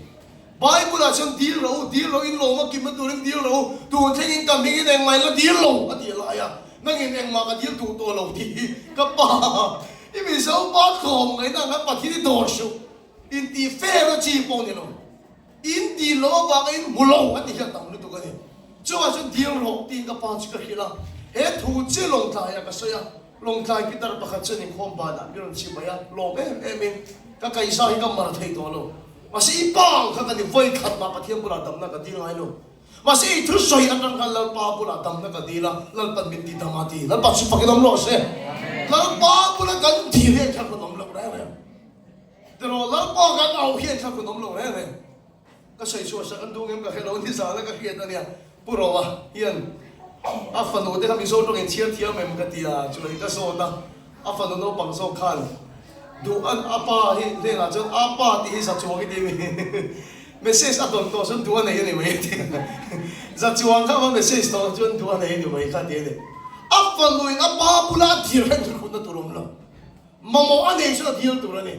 [SPEAKER 1] Bible ah chuan dil rawh u, dil rawh in lawm a kimna turin dil rawh u, tun thlengin ka hmingin engmah in la dil lo a tih lai a, nangin engmah ka dil duh tawh lo tih hi ka pa i Mizo pa tlawmngaihna ang khan Pathian i dawr suh. Intih fair a chi pawh ni lo. In dil lo avanga in hmu lo a ti hian tam lutuk a ni. Chuvang chuan dil rawh tiin ka pa chu ka hrilh a. He thu chi Lawngtlaiah ka sawi a, Lawngtlai pitar pakhat chuan inkhawm banah mi rawn chim mai a, lawm em em in ka kaihza hi ka mar thei tawh lo. Mahse i pa ang kha ka ni, vawi khat mah Pathian bulah damna ka dil ngai lo. Mahse i thusawi atang khan Lalpa bulah damna ka dil a, Lalpan min ti dam a ti. Lalpa chu fakin awm rawh se. Lalpa bula kan dil hian thla kan awm lo reng reng. Tiraw Lalpa kan au hian thla kan awm lo reng reng. Ka sawi chhuah sak an duh ngem ka hre lo ni zana ka hriat a nia. Pu Roa hian a fanu te kha Mizo tawng in chhiar thiam em ka ti a, chuan ka zawt a, a fanu naupang zawk khan duh an a pa hi hnenah chuan a pa tih hi za chuang i ti mi message a dawn tawh chuan duh a nei a ni mai a ti a, za chuang kha va message tawh chuan duh a nei a ni mai kha ti a ni. A fanu in a pa bula a thir reng chu khutna tur awm lo. Mamawh a nei chuan a dil tur a ni.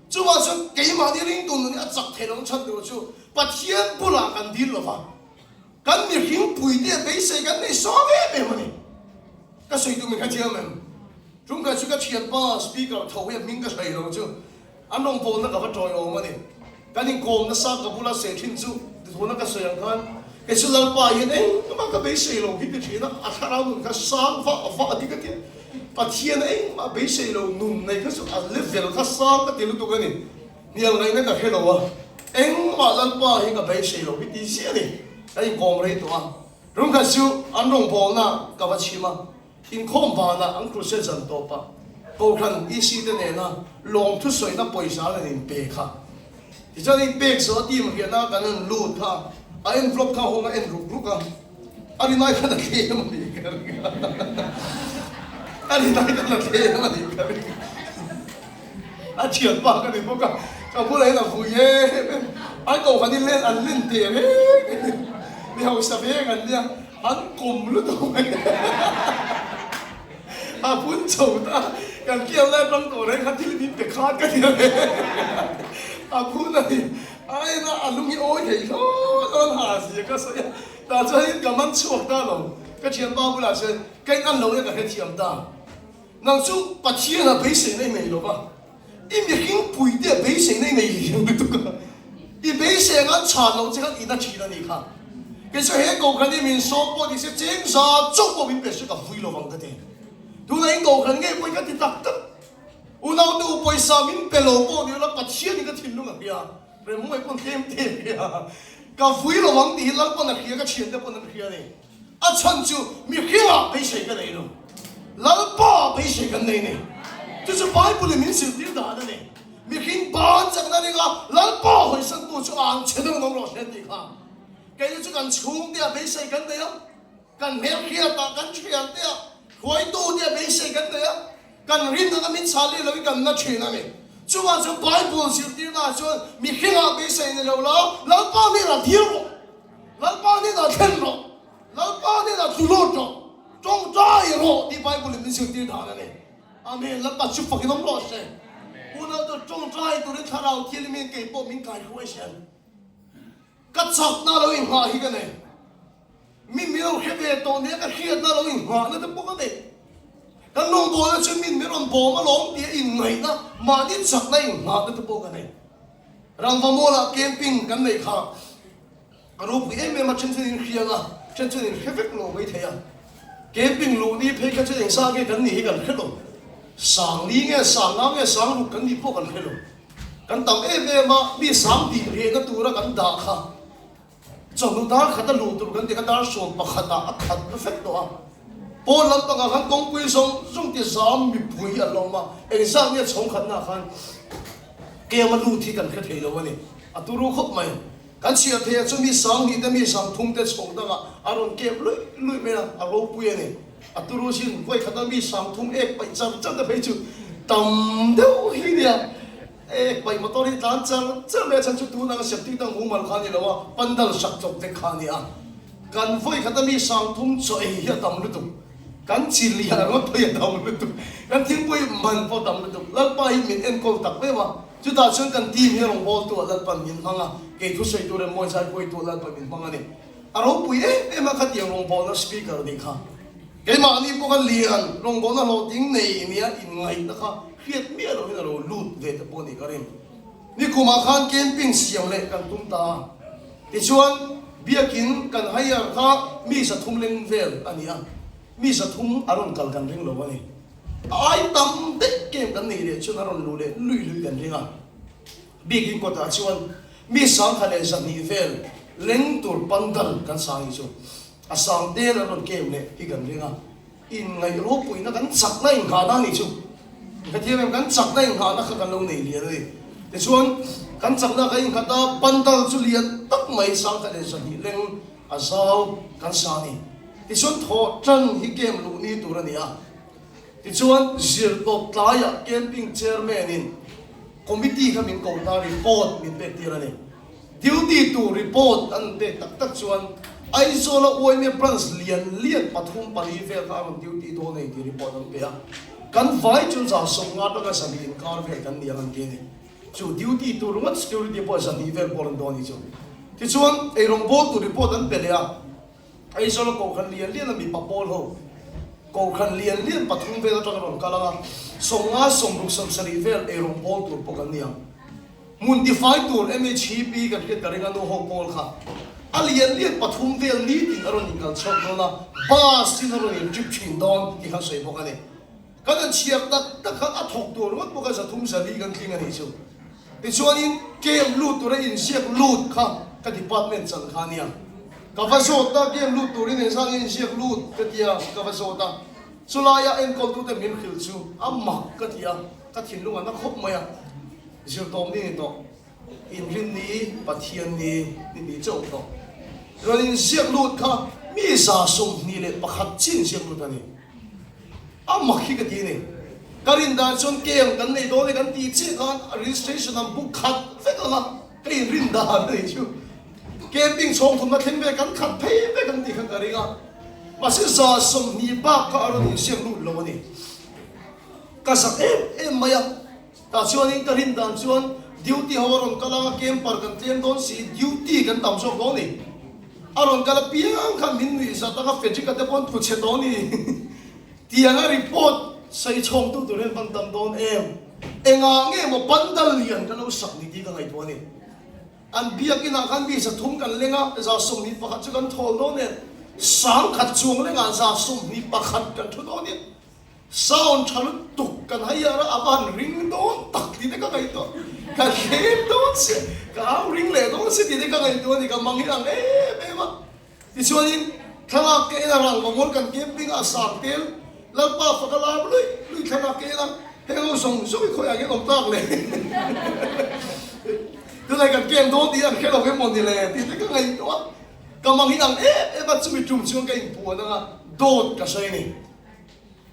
[SPEAKER 1] Chuvang chuan keimahni ringtu nun hi a chak thei lo chhan tur chu Pathian bulah kan dil lo va, kan mihring puite beisei kan nei sawm em em a ni. Ka sawi duh min kha thiam em? Tumkhat chu ka thianpa speaker tho hi a hming ka sawi lo chu an rawngbawlna ka va tawiawm a ni. Kan inkawm nasa ka bula seh thin chu tuna ka sawi ang khan kei chu Lalpa hian engmah ka beisei lo hi ti thin a, a thlarau nun kha sang vah vah a ti ka ti a, Pathian engmah beisei lo nun nei kha chu a level kha sang ka ti lutuk a ni, hnial ngaihna ka hre lo a, engmah Lalpa hi ka beisei lo hi ti ziah a ni, kan inkawm rei tawh a, tumkhat chu an rawngbawlna ka va chhim a. Inkhawm banah an crusade zan tawp a, Kohhran EC te nena lawm thusawina pawisa an rawn inpe kha. Tichuan inpek zawh a team riahna kan rawn lut kha, a envelope kha hawng a en ruk ruk a, a rinai khan a thlem a nih ka ring a, a rinai khan a thlem a nih ka ring a, a thianpa ka ni bawk a, ka bulah hian a vui em em, an kohhran hi len an len teh reng a ni, mi hausa veng an nia. An kawm lutuk mai a phun chho ta, kan kiau lai atang tawh reng kha thil min pe khat ka ti a ve a phun a ni a en a, a lung hi awi thei hlawt a ha zia ka sawi a, tah chuan ka man chhuak ta lo, ka thianpa bulah chuan ka in an lo e ka hrethiam ta, nang chu Pathian a beiseina i nei lo va. I mihring puite a beiseina i nei lian lutuk a, i beisei anga an chhan loh che khan i na thin a nih kha. Kei chu he kohhran hi min sawm pawh ni se cheng za chauh pawh min pe se ka vui lovang ka ti. Tunah in kohhran ngei pawhin ka ti tak tak. Unaute u pawisa min pe lo pawh ni ula Pathian in ka thinlung a hria, Remhmuai pawn tlem te a hria. Ka vui lovang tih hi Lalpawn a hria, ka thiante pawn an hria a ni. A chhan chu mihringah beisei ka nei lo, Lalpa beisei kan nei ni. Chu chu Bible in min zirtir dan a ni. Mihring ban chakna ringa Lalpa hawisantu chu a ang chhe deuh nawm rawh se tih kha. Keini chu kan chhungte ah beisei kan nei a, kan hmelhriatah, kan thiante ah, hruaitute ah beisei kan nei a, kan rin anga min chhah leh loin kan na thin a ni. Chuvang chuan Bible zirtirnaah chuan mihringah beisei ni lo la, Lalpa hnenah dil rawh. Lalpa hnenah thlen rawh, Lalpa hnenah tlu lut rawh, tawngtai rawh tih Bible in min zirtir dan a ni. Amen. Lalpa chu fakin awm rawh se. Unau chu tawngtai turin thlarau thianghlim hian kei pawh min kaihruai zel. Ka chakna lo inghah hi ka nei. Mi min lo hre ve tawh nia ka hriatna lo inghahna te pawh ka nei. Kan rawngbawlna chu min min rawn bawm alawm tia inngaihna, mahni chakna inghahna te pawh ka nei. Rangva mall-ah camping kan neih kha a ropui em em a, then chuan in hriang a, then chuan in hre vek lo mai thei a. Camping luh ni phei kha chuan engzah nge kan nih hi kan hre lo. Sang li nge, sang nga nge, sang ruk kan nih pawh kan hre lo. Kan tam em em a, mi sang tih rehna tura kan dah kha Chawhnu dar khat a luh tur kan ti kha dar 11 ah a khat na vek tawh a. Pawn lampangah khan kawngpui zawng zawng ti zam mipui an lo awm a, engzat nge chhawng khatnaah khan kem a lut hi kan hre thei lo a ni. A turu khawp mai. Kan chhiar thei ah chuan mi 2000 te mi 30 te chhawng dangah a rawn kep luih luih mai a, a ropui a ni. A turu sin vawi khata mi 30 ek paih char char te phei chu tam deuh hi nia. Ek paih motor hi tlan char char mai a chhan chu tun anga septic tank mumal kha a ni lo a, pandal sak chawp vek kha a ni a. Kan vawi khat a mi 30 chaw ei hi a tam lutuk, kan chi lian ringawt pawh hi a tam lutuk, kan thingpui man pawh a tam lutuk. Lalpa hi min enkawl tak viau a, chutah chuan kan team hi rawngbawltu ah Lalpan min hmang a, kei thusawi tur em mawi zaipuaitu ah Lalpan min hmang a ni. A ropui em em a khatiang rawngbawlna speaker nih kha. Keimahni pawh kha lian rawngbawlna hlawhtling nei nia inngaihna kha hriat miah lohin a lo lut ve te pawh a nih ka ring. Nikumah khan camping siam leh kan tum ta a, tichuan biakin kan hire kha mi 300 leng vel a ni a. Mi 300 a rawn kal kan ring lo a ni. A ai tam daih camp kan neih leh chuan a rawn luh leh lui lui kan ring a. Biakin kawtah chuan mi 1100 vel leng tur pandal kan sang hi chu a sang tel an rawn camp leh hi kan ring a. Inngaih ropuina kan chakna inghahna a nih chu. Ka thiam em? Kan chakna inghahna kha kan lo nei lian a ni. Tichuan, kan chakna kan inghat a, pandal chu lian tak mai 1200 leng a zau kan sa a ni. Tichuan, thawh tan hi camp luh ni tur a ni a. Tichuan, zirtawp tlaiah camping chairman-in committee kha min kohna report min pek tir a ni. Duty tur report an pek tak tak chuan Aizawl-a yma branch lian lian pathum pali vel kha a rawn duty dawn a ni tih report an pe a. Kan vai chu 150 atanga 200 inkar vel kan ni ang an ti a ni. Chu duty tur ringawt security pawh 200 vel pawh a rawn dawn a ni chu. Tichuan eirawngbawl tur report an pe leh a. Aizawl-a kohhran lian lian a mipa pawl ho kohhran lian lian pathum vel atanga rawn kal ang a, 50, 60, 70 vel eirawngbawl tur pawh kan ni ang. Hmun tifai tur MHEP kan hriat ka ring a nu ho pawl kha a lian lian pathum vel nitin a rawn inkal chhuak dawn a, bus in a rawn in trip thin dawn tih khan sawi bawk a ni. Kan han chhiar tak tak khan a thawk tur ringawt bawk a 300 400 kan tling a nih chu. Tichuanin camp lut tura inziak lut kha ka department chan kha a nia. Ka va zawt a camp lut turin engzat nge inziak lut ka tia ka va zawt a, chulaia enkawltute min hrilh chu a mak ka ti a, ka thinlung a na khawp mai a. Zirtawm ni ni tawh, inrin ni, Pathian ni, ni ti chauh tawh. Rawn inziak lut kha mi 21 chin ziak lut a ni. A mak hi ka ti ni. Ka rin dan chuan camp kan nei dawn e kan tih chiah khan registration an book khat vek ang a, ka inrin dan a nih chu. Camping chhawng thumna thleng vel kan khat phei vek ang tih kha ka ring a. Mahse 20 bak kha a rawn inziak lut lo a ni. Ka zak em em mai a. Tah chuanin ka rin dan chuan duty ho a rawn kal a, camper kan tlem dawn si, duty kan tam zawk dawn ni. A rawn kal apiang khan min nuih zat anga Frederick-a te pawh an tlu chhe dawn ni. Tianga report sawi chhawngtu tur hian van tam dawn em? Engah nge maw pandal lian ka lo sak ni tih ka ngaihtuah a ni. An biakinah khan mi 300 kan leng a, 21 chu kan thawl dawn em? 1000 chuang lengah 21 kan thu dawn em? Sound tha lutuk kan haiar a, a van ring dawn tak tih te ka ngaihtuah, ka thlem dawn si, ka au ring leh dawn si tih te ka ngaihtuah a ni, ka mang hi ang em em a. Tichuanin thlalak ka en a, rangva mawl kan camping a, sang tel Lalpa faka lar luih luih thlalak ka en a, heng ho zawng zawng hi khawiah hian awm tak le, tunah kan camp dawn tih an hre lo emaw ni le tih te ka ngaihtuah a, ka mang hi ang em em a, chumi tum chuan ka inpuan ang a, dawt ka sawi a ni.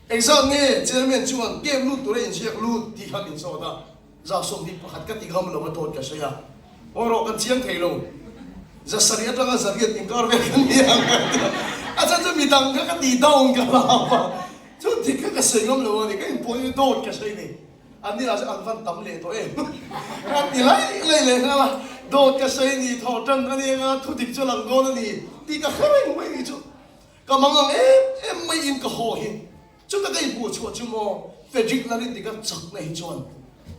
[SPEAKER 1] Engzat nge chairman chuan camp lut tura inziak lut tih kha min zawt a, 21 ka ti ngam lo a dawt ka sawi a, aw rawh kan chiang thei lo, 700 atanga 800 inkar vel kan ni ang ka ti a, a chhan chu midang kha ka ti down ka lam a, chu dik kha ka sawi ngam lo a ni, ka inpawh hi dawt ka sawi ni, an ni lah chu an van tam leh tawh em ka ti laih laih leh nghal a, dawt ka sawi ni, thawh tan a ni anga thu dik chu a lang dawn a ni tih ka hre reng mai ni chu. Ka mang ang em em mai in ka haw hi. Chuta ka inhmuh chhuah chu maw Frederick Larin dik a chakna hi chuan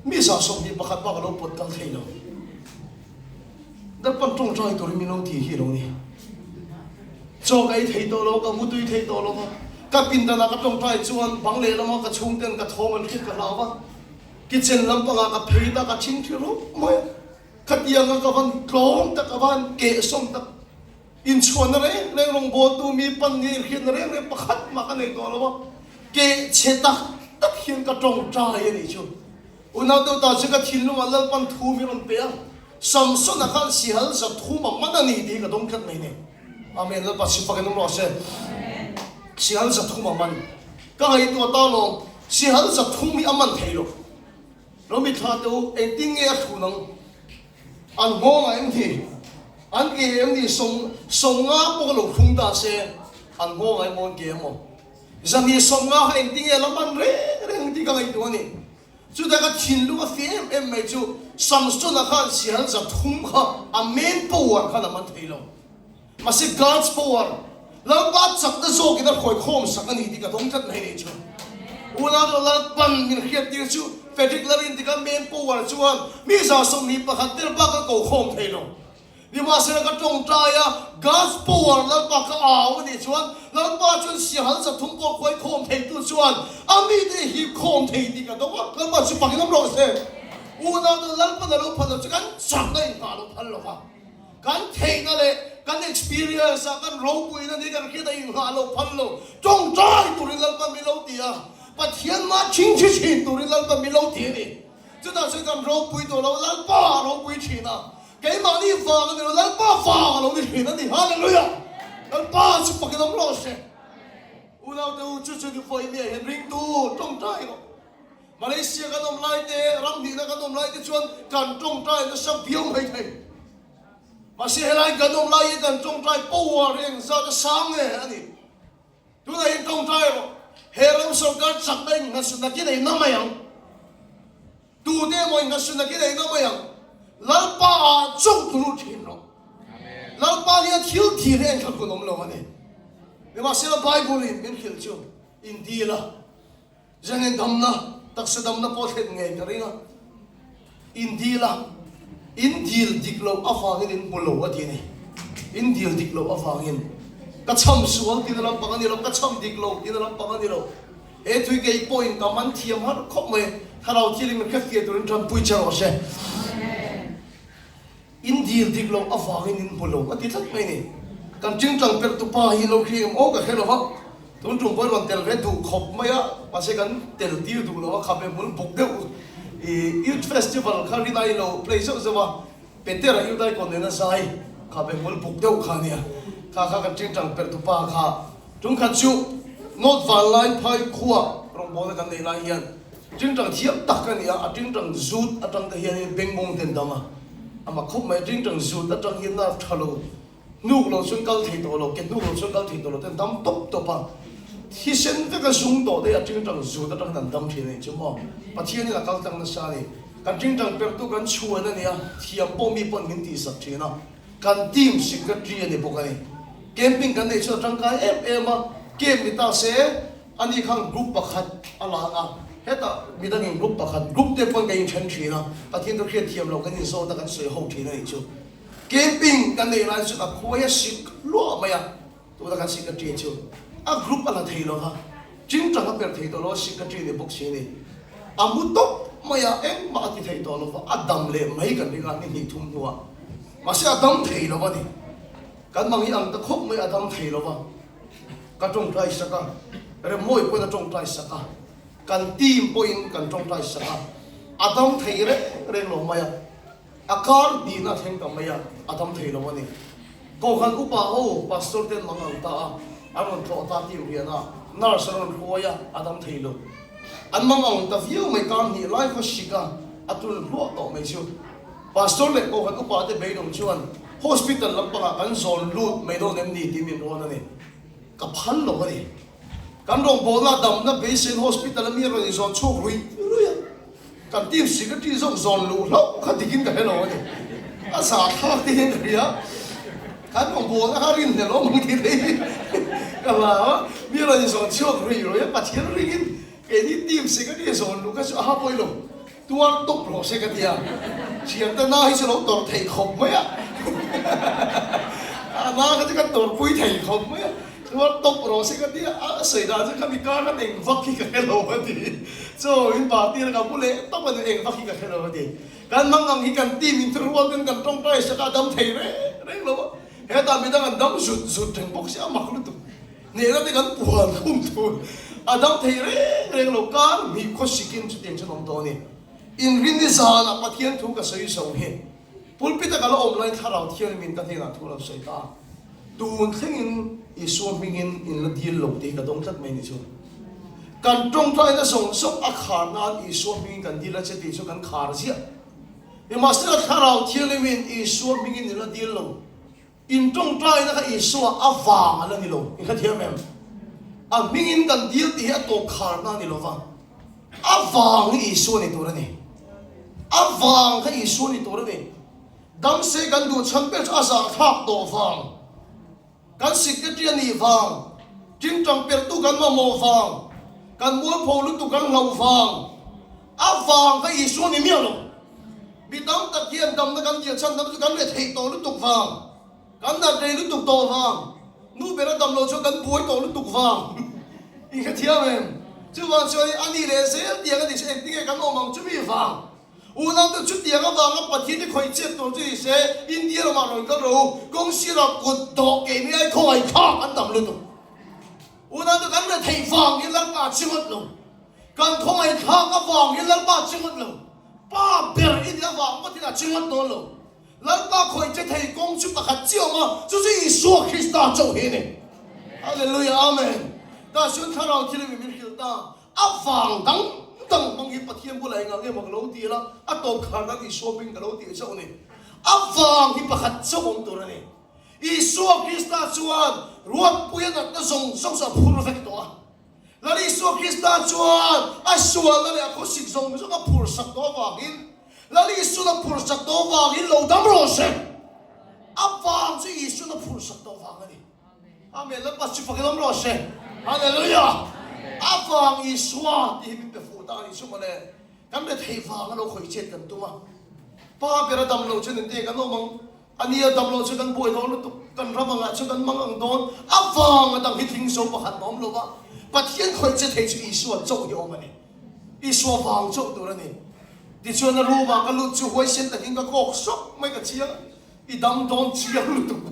[SPEAKER 1] mi 21 bak a lo pawt kal thei lo. Darpan tawngtai turin min lo ti hi a lo ni. Chaw ka ei thei tawh lo, ka mutui thei tawh lo va. Ka pindanah ka tawngtai chuan bang lehlamah ka chhungten ka thawm an hriat ka hlau va. Kitchen lampangah ka phei ta ka thinthi rup mai a. Khatianga ka van tlawm tak, ka van kehsawm tak. Inchhuahna reng reng rawngbawltu mi pan nih inhriatna reng reng pakhat mah ka nei tawh lo a, keh chhe tak tak hian ka tawngtai a nih chu. Unau deuh ta chu ka thinlungah Lalpan thu min rawn pe a, Samsona khan sihal 300 a man a ni tih hi ka dawng tlat mai ni. Amen, Lalpa si fakin awm rawh se. Sihal 300 a man. Ka ngaihtuah ta lawm, sihal 300 hi a man thei lo. Lo mithla teh u, engtin nge a thlun ang? An nghawngah em ni? An ke em ni? 50 pawh ka lo thlung ta se, an nghawngah emaw an ke emaw? 250 kha engtinge la man reng reng tih ka ngaihtuah a ni. Chutah ka thinlung a fih em em mai chu Samsona khan sihal 300 kha a main power khan a man thei lo. Mahse God's power, Lalpa chakna zawkin a hruaikhawm sak a ni tih ka dawng tlat mai nih chu. Unau deuh Lalpan min hriattir chu Frederick Larin tika main power chuan mi 21 tel bak a ko khawm thei lo. Nimahsela ka tawngtai a, God's power Lalpa ka au a nih chuan Lalpa chuan siahal 300 pawh khuai khawm theitu chuan a mite hi hip khawm thei tih ka dawng a, Lalpa chu pakin awm rawh se. Unaute Lalpan a lo phal lo chu kan chakna inhmah lo phal lo va, kan theihna leh kan experience ah kan ropuina ni kan hriat a inhmah lo phal lo, tawngtai turin Lalpa min lo ti a, Pathian mah chhingchhi thin turin Lalpa min lo ti a ni. Chutah chuan kan ropui tawh lo, Lalpa a ropui thin a, keimahni vang a ni lo, Lalpa vang a lo ni thin a ni. Hallelujah! Lalpa chu fakin awm rawh se. Unaute u, chu chu ni vawi miah hian ringtu tawngtai rawh. Malaysia kan awm lai te, ram hnihna kan awm lai te chuan kan tawngtai nasa viau mai thei. Mahse helai kan awm lai hi kan tawngtai power hi engzat a sang nge a ni. Tunah hian tawngtai rawh. He ram sorkar chakna innghasun nakin ei na mai ang. Tute emaw innghasun nakin ei na mai ang. Lalpa ah chauh tulu thin rawh. Lalpa nia thil thir hi engkhat hun awm lo a ni. Nimahsela Bible in min hrilh chu in dil a. Zengin damna, taksa damna pawh thlen ngei ka ring a. In dil a, in dil dik loh avangin in hmu lo a ti a ni. In dil dik loh avangin. Ka chham sual tina lampang a ni lo, ka chham dik lo tina lampang a ni lo. He thui kei pawhin ka man thiam har khawp mai. Thlarau thilin min hrefiah turin tanpui che rawh se. In dil dik loh avangin in hmu lo a ti tlat mai ni. Kan tingtang perh tu pa hi lo hri em aw ka hre lo va, tun tum pawhin rawn tel ve duh khawp mai a, mahse kan tel tir duh lo a, khabe hmul buk deuh i Youth Festival kha rinai lo play zeuh zeuh a, Petera Youth Icon nena zai khabe hmul buk deuh kha nia, kha kha kan tingtang perh tu pa kha tum khat chu North Vanlai phai khua rawngbawlna kan neih lai hian tingtang thiam tak a ni a, a tingtang zut atang te hianin bengbawng ten dang a. A mak khawp mai, tingtang zut atang hian nerve tha lo, hnuk lo chuan kal thei tawh lo, ke hnuk lo chuan kal thei tawh lo ten dam tawp tawp a, thisen vek a zung tawh daih a tingtang zut atang hian an dam thin a nih chu maw. Pathianin a kal tlang nasa a ni. Kan tingtang perhtu kan chhuan a nia, thiam pawh mi pawn min tihsak thin a, kan team secretary a ni bawk a ni. Camping kan neih chuan a tangkai em em a, camp ni ta se, Ani khan group pakhat a lang a, hetah midangin group pakhat, group te pawn kan inthen thin a, Pathian chu hriat thiam loh kan inzawt a, kan sawi ho thin a nih chu. Camping kan neih lai chu a khuai a sik luah mai a, tuna kan secretary chu a group a la thei lo va, tingtang a per thei tawh lo a, secretary ni bawk si a ni. A mu tawp mai a, engmah a ti thei tawh lo va, a dam leh mai kan ring a, ni hnih thum hnuah. Mahse a dam thei lo a ni. Kan mang hi ang ta khawp mai a dam thei lo va. Ka tawngtai sak a, Remmawi pawhin a tawngtai sak a, kan team pawhin kan tawngtai sak a, a dam thei reng reng lo mai a, a kar hnihna a thleng ta mai a, a dam thei lo a ni. Kohhran upa ho pastor te an mang ang ta a, an rawn tlawh ta team rian a, nurse an rawn hruai a, a dam thei lo. An mang ang ta viau mai, kar hnih lai khaw hrik a, a tul hluah tawh mai chu. Pastor leh Kohhran upa te beidawng chuan hospital lampangah kan zawn lut mai dawn em ni tih min rawn a ni. Ka phal lo a ni. Kan rawngbawlna damna beiseiin hospital a mi a rawn inzawn chhuak ruih ruih a. Kan team secretary zawk zawn luh hlauh kha dikin ka hre lo a ni. A zahthlak te hian ka hria. Kan rawngbawlna kha rinhlelh awm ang tih te hi ka hlau a. Mi a rawn inzawn chhuak ruih ruih a, Pathian ringin keini team secretary zawn luh kha chu a ha pawi lo. Tuar tawp rawh se ka ti a, thiante na hi chu lo tawrh theih khawp mai a, a na kha chu ka tawrhpui thei khawp mai a, tuar tawp rawh se ka ti a, a sawi dan chu khami kar khan eng vak hi ka hre lo a ti, chaw in party a ka bu leh tawp a ni, eng vak hi ka hre lo a ti, kan hmang ang hi kan team in thurual ten kan tawngtai sak a, a dam thei reng reng lo a, hetah midang an dam zut zut reng bawk si a mak lutuk. Hnehna te kan puan khum tur a dam thei reng reng lo kar hnih khaw sikin chutiang chuan awm tawh a ni. Inrinni zanah Pathian thu ka sawi zo hi pulpit a ka la awm laiin Thlarau Thianghlim ka hnenah thu a lo sawi ta a. Tun thlengin Isua hmingin in la dil lo tih hi ka dawng tlat mai ni chu. Kan tawngtaina zawng zawng a khar nan Isua hmingin kan dil a che tih chu kan khar ziah. Nimahsela Thlarau Thianghlimin Isua hmingin in la dil lo. In tawngtaina kha Isua a vang a la ni lo, i hrethiam em? A hmingin kan dil tih hi a tawp kharna a ni lo va, a vang hi Isua ni tur a ni. A vang kha Isua ni tur a ni. Damse kan duh chhan ber chu a zahthlak tawh vang, kan secretary a nih vang, tingtang perhtu kan mamawh vang, kan mualpho lutuk kan hlauh vang, a vang kha Isua ni miah lo. Mi tam tak hian damna kan dil chhan dam chu kan retheih tawh lutuk vang, kan nat rei lutuk tawh vang, nu bera dam lo chuan kan buai tawh lutuk vang i hrethiam em? Chuvang chuan a ni leh zel tiang a ni se engtinge kan awm ang chumi vang? Unaute chutiang avanga Pathian hi khawih chet tur chu ni se, India ramah rawn kal rawh u, kawng sirah kut dawh keini ai khawngaih thlak an tam lutuk. Unaute kan retheih vang hi Lalpa a chingawt lo. Kan khawngaih thlak avang hi Lalpa a chingawt lo. Pa ber i nih avang ngawtin a chingawt dawn lo. Lalpa khawih che thei kawng chu pakhat chiah awm a, chu chu Isua Krista chauh hi a ni. Hallelujah Amen. Tah chuan thlarau thil in min hrilh ta. A vang dang dang hmang hi Pathian bulah engah nge maw ka lo ti la, a tawp khar nan Isua hming ka lo tih chauh a ni. A vang hi pakhat chauh awm tur a ni. Isua Krista chuan ruatpuia natna zawng zawng chu a phur vek tawh a. Lal Isua Krista chuan a sualna leh a khawsik zawng zawng a phur sak tawh avangin, Lal Isuan a phur sak tawh avangin lo dam rawh se. A vang chu Isuan a phur sak tawh vang a ni. Amen. Lalpa chu fakin awm rawh se. Hallelujah. A vang Isua tih hi min pe fuh ta a nih chu mawle. Kan rethei vang a lo khawih chet kan tum a. Pa ber a dam lo chu nente kan awm ang. A nia dam lo chu kan buai dawn lutuk, kan ram angah chu kan mang ang dawn. A vang a dang hi tling zo pakhat a awm lo va. Pathian khawih che thei chu Isua chauh hi awm a ni. Isua vang chauh tur a ni. Tichuan a room ah ka lut chu huaisen takin ka kawk sawk mai ka chiang. I dam dawn chiang lutuk.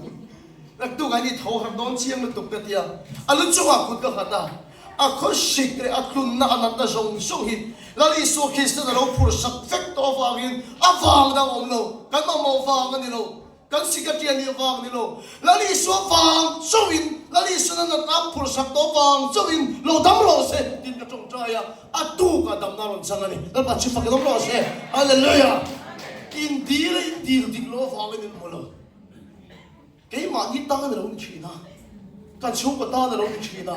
[SPEAKER 1] Naktuk ah i tho harh dawn chiang lutuk ka ti a. A lu chungah kut ka nghat a. A khawsik leh a tlunna a natna zawng zawng hi Lal Isua Kristan a lo phur sak vek tawh avangin a vang dang awm lo. Kan mamawh vang a ni lo. Kan sikatian nih vang a ni lo. Lal Isua vang chauhin, Lal Isuan a natna a phur sak tawh vang chauhin lo dam rawh se tiin ka tawngtai a. A tukah damna a rawn chang a ni. Lalpa chu fakin awm rawh se. Hallelujah! In dil a in dil dik loh avangin in hmu lo. Keimahni tan a lo ni thin a, kan chhungkaw tan a lo ni thin a,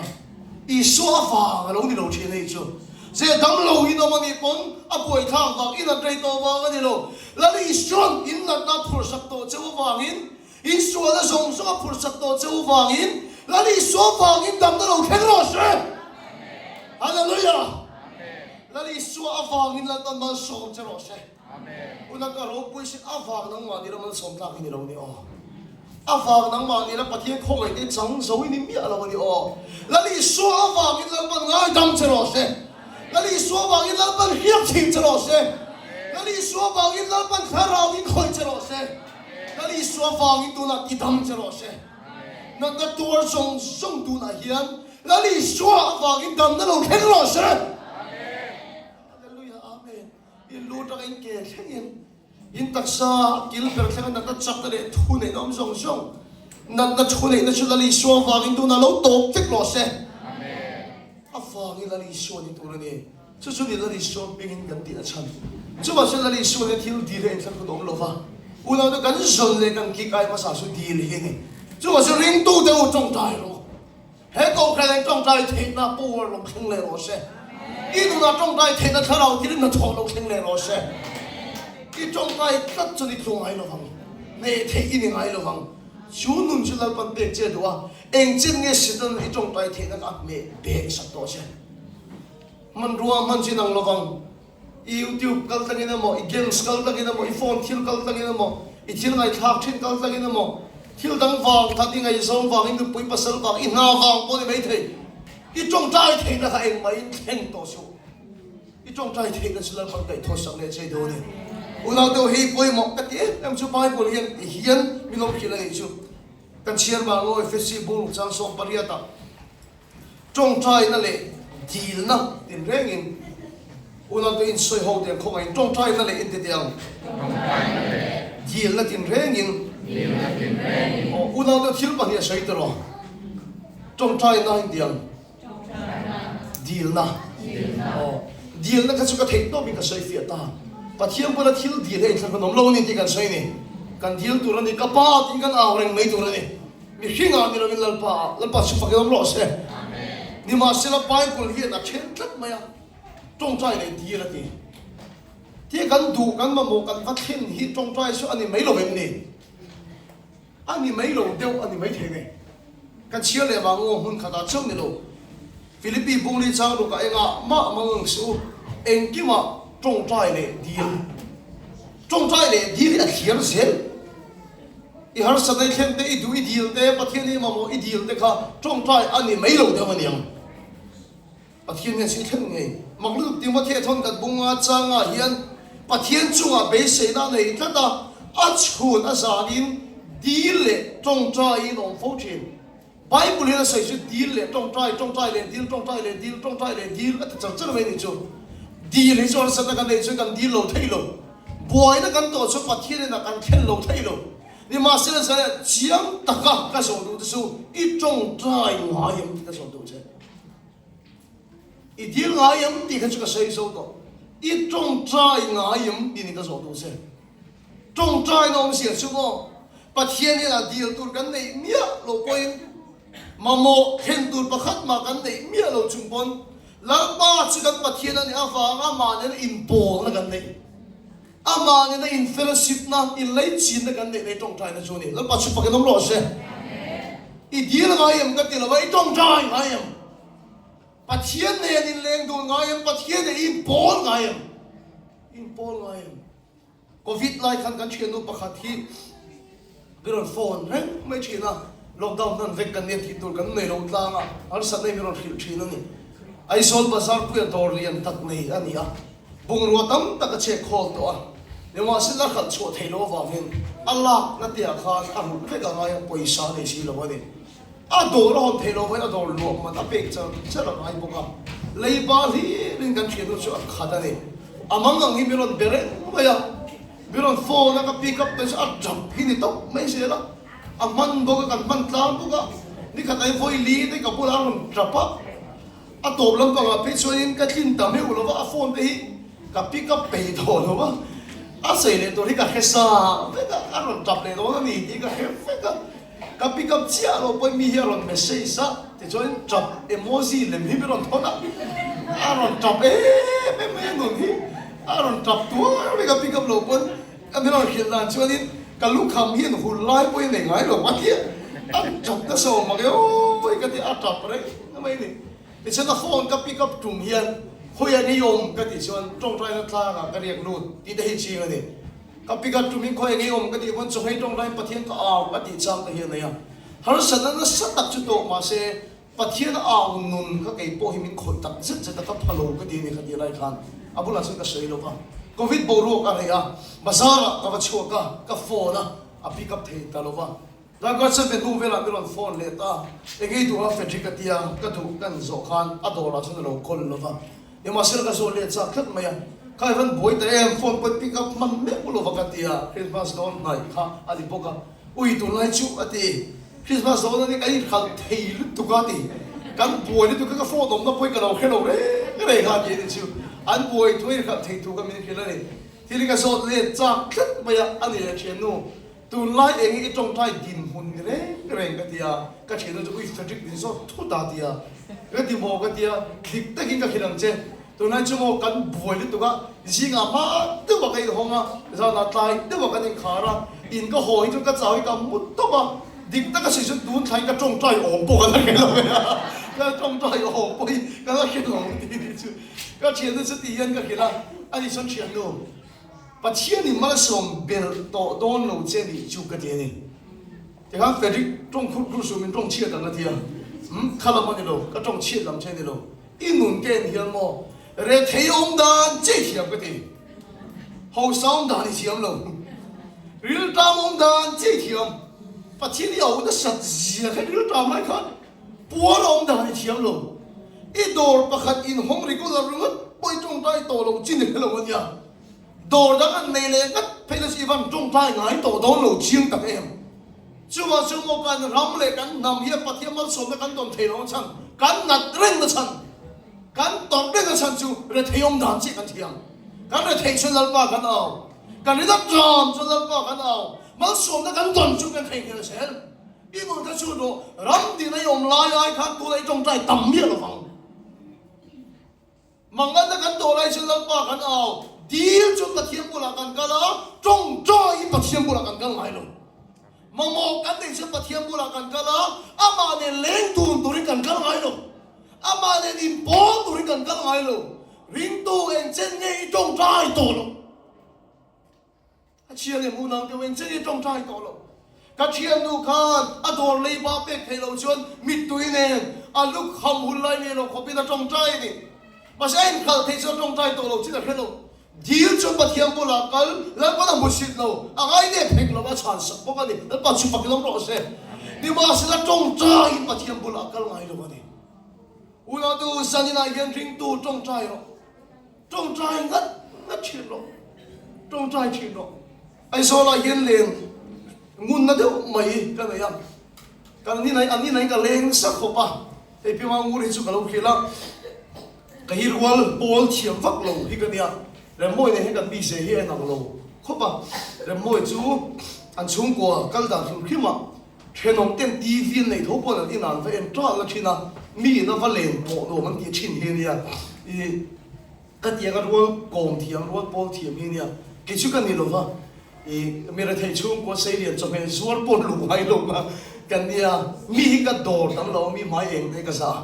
[SPEAKER 1] Isua avang a lo ni lo thin hei chu. Ze dam lo in awm a nih pawn a buaithlak vang, in an rei tawh vang a ni lo. Lal Isua'n in natna a phurhsak tawh cheu avangin, in sualna zawng zawng a phurhsak tawh cheu avangin, Lal Isua vangin damna lo thleng rawh se. Hallelujah! Lal Isua avangin Lalpan malsawm che rawh se. Una ka ropui sin a vang nangmah nila malsawm tlak hi ni lo ni aw. A vang nangmah nila Pathian khawngaih te chang zo i ni miah lo a ni aw. Lal Isua a vangin Lalpan ngaidam che rawh se. Lal Isua vangin Lalpan hriak chhin che rawh se. Lal Isua vangin Lalpan thlarau in khawih che rawh se. Lal Isua vangin tunah tidam che rawh se. Natna tuar zawng zawng tunah hian Lal Isua a vangin damna lo thleng rawh se. Hallelujah Amen. In lu atanga in ke thlengin in taksa kil ber thlenga natna chakna leh thu neihna awm zawng zawng, natna thu neihna chu Lal Isua vangin tunah lo tawp vek rawh se. A vangin Lal Isua ni tur a ni. Chu chu ni Lal Isua hmingin kan tih a chhan. Chuvah chuan Lal Isua nia thil dil hi a inthlak hun awm lo va, unaute kan zawn leh kan kik ai hmasa chu dil hi a ni. Chuvah chuan ringtute u tawngtai rawh. He kohhran in tawngtai theihna power lo thleng leh rawh se. I nunah tawngtai theihna thlarau thil hnathawh lo thleng leh rawh se. I tawngtai tlat chuan i tlu ngai lovang, hneh theih i ni ngai lovang. Chu nun chu Lalpan pek che duh a, eng chen nge Satan i tawngtai theihna kha a hmeh bek sak tawh che. Hmanrua hman chin ang lovang. I YouTube kal tlangin emaw, i games kal tlangin emaw, i phone thil kal tlangin emaw, i thil ngaihthlak thin kal tlangin emaw, thil dang vang khan i ngaihzawng vang, i nupui pasal vang, i hna vang pawh ni maithei. I tawngtai theihna kha engmah in thleng tawh suh. I tawngtai theihna chu Lalpan kaihthawh sak leh chei dawn e. Unau deuh hei pawimawh ka ti em em chu Bible hian ti hian min awm hrilh a nih chu. Kan chhiar vang aw Efesi bung chang 18 ah. Tawngtaina leh dilna tinrengin unaute insawi ho teh ang khawngaihin tawngtaina leh inti teh ang.
[SPEAKER 2] Tawngtaina leh.
[SPEAKER 1] Dilna tinrengin.
[SPEAKER 2] Dilna tinrengin.
[SPEAKER 1] Aw unaute thil pahnih a sawi tawh rawh. Tawngtaina inti ang.
[SPEAKER 2] Tawngtaina.
[SPEAKER 1] Dilna.
[SPEAKER 2] Dilna.
[SPEAKER 1] Aw dilna kha chu ka theih tawpin ka sawi fiah ta. Pathian bula thil dil hi a inthlak hunawm lo a ni tih kan sawi a ni. Kan dil tur a ni, ka pa tiin kan au reng mai tur a ni. Mihringah ni lovin Lalpa ah, Lalpa chu fakin awm rawh se. Nimahsela Bible hian a then tlat mai a, tawngtai leh dil a ti. Tia kan duh, kan mamawh, kan va thlen hi tawngtai chu a ni mai lo em ni? A ni mai lo deuh a ni mai thei nei. Kan chhiar leh vang aw hmun khatah chauh ni lo. Philippi bungli chang rukah engah mah mang ang suh u, engkimah tawngtai leh dil. Tawngtai leh dil hi a thliar zel. I harsatna i thlen te, i duh i dil te, Pathian i mamawh i dil te kha tawngtai a ni mai lo deuh a niang. Pathian hian si thlen ngei. Mak lutuk Timothea thawn kan bunga changah hian Pathian chungah beiseina a nei tlat a, a chhun a zanin dil leh tawngtaiin a awm fo thin. Bible hian a sawi chu dil leh tawngtai, tawngtai leh dil, tawngtai leh dil, tawngtai leh dil a ti char char mai a ni chu. Dil hi chu harsatna kan neih chuan kan dil lo thei lo. Buaina kan tawh chuan Pathian inah kan thlen lo thei lo. Nimahsela zaiah chiang taka ka zawh duh te chu i tawngtai ngai em tih ka zawh duh che. I dil ngai em tih kha chu ka sawi zo tawh. I tawngtai ngai em tih ni ka zawh duh che. Tawngtaina awmzia chu maw Pathian hian dil tur kan neih miah loh pawhin mamawh thlen tur pakhat mah kan neih miah lo chung pawn Lalpa chu kan Pathian a nih avanga amah nena inpawlna kan neih, amah nena in fellowship-na, inleichinna kan neih na hi tawngtaina chu a ni. Lalpa chu fakin awm rawh se. I dil ngai em ka ti lo va, i tawngtai ngai em? Pathian nen inleng dun ngai em? Pathian nen i inpawl ngai em? I inpawl ngai em? Covid lai khan kan thiannu pakhat hi min rawn phone reng mai thin a, lockdown hman vek kan nia tih tur kan nei lo tlang a, harsatna hi min rawn hrilh thin a ni. Aizawl bazar puia dawr lian tak nei a ni a, bungrua tam tak a chek khawl tawh a, nimahsela a hralh chhuah theih loh avangin a lakna te ah khan a rulh vek a ngai a, pawisa a nei si lo a ni. A dawr a hawn theih loh vawiin a dawr luah man a pek char char a ngai bawk a, leiba hlirin kan thiannu chu a khat a ni. A mang ang hi mi rawn be reng mai a, mi rawn phone a ka pick up te chu a tap hi ni tawp mai zel a, a hman bawk a kan hman tlang bawk a, nikhat ai vawi li te ka bulah a rawn tap a, a tawp lampangah phei chuanin ka tlin ta meuh lo va, a phone te hi ka pick up peih tawh lo va, a sawi leh tur hi ka hre sa vek a, a rawn tap leh dawn a ni tih ka hre vek a. Ka pick up chiah lo pawhin mi hi a rawn message a, tichuan tap emoji lem hi min rawn thawn a, a rawn tap em em mai a nun hi, a rawn tap tuar mai ka pick up lo pawn ka min rawn hrilh dan chuanin ka lukham hian hun lai pawhin nei ngai lo a tia, a tap nasa awm ang e awi ka ti a tap reng mai a ni. Tichuan a phone ka pick up tum hian khawiah nge i awm ka tih chuan tawngtaina tlangah ka riak lut tih te hi ching a ni. Ka pick-up tumin khawi eng ei awm ka tih pawn chawhmei tawngtain Pathian ka au a tih chang te hi a nei a. Harsatna nasa tak chu tawk mahse Pathian a au nun kha kei pawh hi min khawih tak zet zet a, ka pha lo ka ti a ni kha tih lai khan a bulah chuan ka sawi lo va. Covid boruak a reh a, bazar ah ka va chhuak a, ka phone a, a pick-up thei ta lo va. Darkar chen ve hnu velah min rawn phone leh ta, eng ei duh a Frederick a tia ka duh ka en zawh khan a dawrah chuan a lo call lo va, nimahsela ka zawh leh chak tlat mai a, kha i van buai ta em phone pawh i pick up hman meuh lo va ka ti a, Christmas dawn hnaih kha a ni bawk a, ui tunlai chu a ti, Christmas dawn a ni kan inhralh thei lutuk a ti, kan buai lutuk a ka phone awmna pawh hi ka lo hre lo reng reng a ti a ni chu, an buai thu a inhralh thei thu kha min hrilh a ni, thil hi ka zawt leh chak tlat mai a, a ni leh thiannu. Tunlai eng i tawngtai dinhmun ni reng reng ka ti a, ka thiannu chu ui Frederick min zawt thut a ti a, ka ti maw ka ti a, thlik takin ka hrilh ang che, tunlai chu maw kan buai lutuk a, zingah hma deuh ah ka inhawng a, zanah tlai deuh ah kan inkhar a, in ka haw hi chuan ka chau hi ka mut tawp a, dik taka sawi chuan tun thlaiin ka tawngtai awm pawh ka la hre lo e a, ka tawngtai awm pawh hi ka la hre lo ti nih chu ka thiannu chu ti hian ka hrilh a, ani chuan thiannu. Pathianin malsawm belh tawh dawn lo che nih chu ka ti a ni. Tikhan Frederick tawng khur khur suh min tawng chhiat ang a ti a, umm kha lam a ni lo, ka tawng chhiat lam che a ni lo. I nun ka en hian maw rethei awm dan che i thiam ka ti, hausa awm dan i thiam lo, riltam awm dan che i thiam, Pathian i auh nasat zia khan riltam lai khan puar awm dan i thiam lo. I dawr pakhat inhawng regular ringawt pawh i tawngtai tawh lo chi ni hre lo a nia. Dawr dang an nei leh ngat phei na chu i van tawngtai ngai tawh dawn lo chiang tak em? Chuvang chu maw kan ram leh kan hnam hian Pathian malsawmna kan dawn thei lo chhan, kan nat reng na chhan, kan tawrh reng na chhan chu rethei awm dan chiah kan thiam. Kan rethei chuan Lalpa kan au, kan rin a ṭam chuan Lalpa kan au, malsawmna kan dawn chu kan theihnghilh zel. I nun kha chhun rawh, ram dina i awm lai ai khan tuna i tawngtai tam miah lovang. Manganna kan tawh lai chuan Lalpa kan au, dil chuan Pathian bulah kan kal a, tawngtaiin Pathian bulah kan kal ngai lo. Mamawh kan neih chuan Pathian bulah kan kal a, amah nen leng dun turin kan kal ngai lo. Amah nen inpawl turin kan kal ngai lo. Ringtu engchen nge i tawngtai tawh lo. Chiang em unau deuh eng chen i tawngtai tawh lo. Ka thiannu khan a dawr leiba pek theih loh chuan mittui nen a lukham hun lai nei lo khawpin a tawngtai a ni. Mahse a inkhalh theih chuan a tawngtai tawh lo chin a hre lo. Dil chuan Pathian bulah kal, Lalpan a hmusit lo, a ngainep hek lo, a chhan sak bawk a ni. Lalpa chu fak lam rawh se. Nimahsela tawngtaiin Pathian bulah a kal ngai lo a ni. Unautu zaninah hian ringtu tawngtai rawh. Tawngtai ngat ngat thin rawh. Tawngtai thin rawh. Aizawlah hian len ngunna deuh mai ka nei a, kan ni an ni nai ka leng nasa khawp a, hei Pima Ngur hi chu ka lo hrilh a, ka hi rual pawl thiam vak lo hi ka nia, Remmawi nen hian kan mi ze hi a inang lo khawp a, Remmawi chu an chhungkua kal dan hrim hrim a, thenawm ten TV an neih tho pawhin an inang va en ṭalna ṭhin a, mi in a va len pawh nuam an tih ṭhin hi a nia, ih. Ka tiang a rual kawm thiam, rual pawl thiam hi nia, kei chu ka ni lo va, i mi rethei chhungkua seilian chawhmeh zuar pawh luh ngai lo na ka nia, mi hi ka dawr tam lo a, mi hmai eng te ka za a,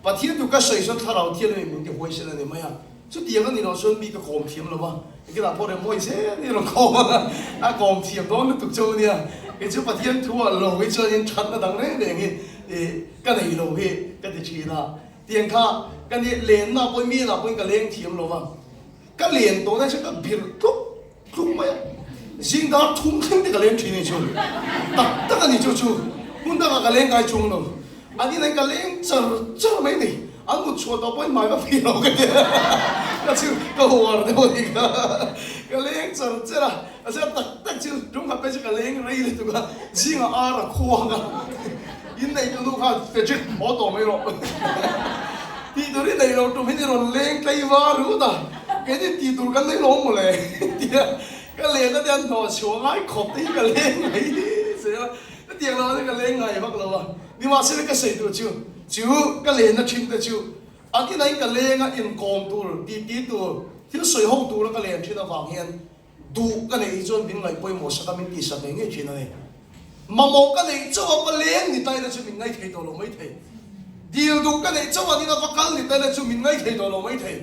[SPEAKER 1] Pathian chu ka sawi chuan thlarau thial emaw min ti huai sel a ni mai a, chutiang a ni loh chuan mi ka kawm thiam lo va, engtin pawh rem mawi zel hi rawn kawm a, a kawm thiam dawn lutuk chu nia, kei chu Pathian thu ah lo hi chuanin thatna dang reng reng hi i ka nei lo hi ka ti thin a. Tiang kha ka ni lenna pawhin mi inah pawhin ka leng thiam lo va, ka len tawh na chu ka birh tluk tluk mai a, zing dar thum thleng te ka leng thin a ni chu, tak tak a ni chu chu, hmun dangah ka leng ngai chung lo, an inah ka leng char char mai a ni, an mut chhuah tawh pawhin hmai ka phih lo ka ti a, ka chu ka huar deuh a ni kha, ka leng char char a, a zia tak tak chu tum khat phei chu ka leng rei lutuk a, zingah ar a khuang a. In neih tu nu khan Frederick haw tawh mai rawh tih tur i neih loh tum hian i rawn leng tlei var rut a, keini tih tur kan nei lawm mawle tia ka len a te an hnawh chhuah ngai khawp te hi ka leng mai zel a, hetiang lamah chuan ka leng ngai vak lo a, nimahsela ka sawi tur chu chu ka lenna thin te chu an inah in ka leng a inkawm tur titi tur thil sawi ho tura ka len thin avang hian Duh ka neih hi chuan min ngaih pawimawh sak a, min tihsak ngei ngei thin a ni. Mamawh ka neih chauh a va leng ni taila chu min ngaih thei tawh lo mai thei. Dil duh ka neih chauh a nina va kal ni taila chu min ngaih thei tawh lo mai thei.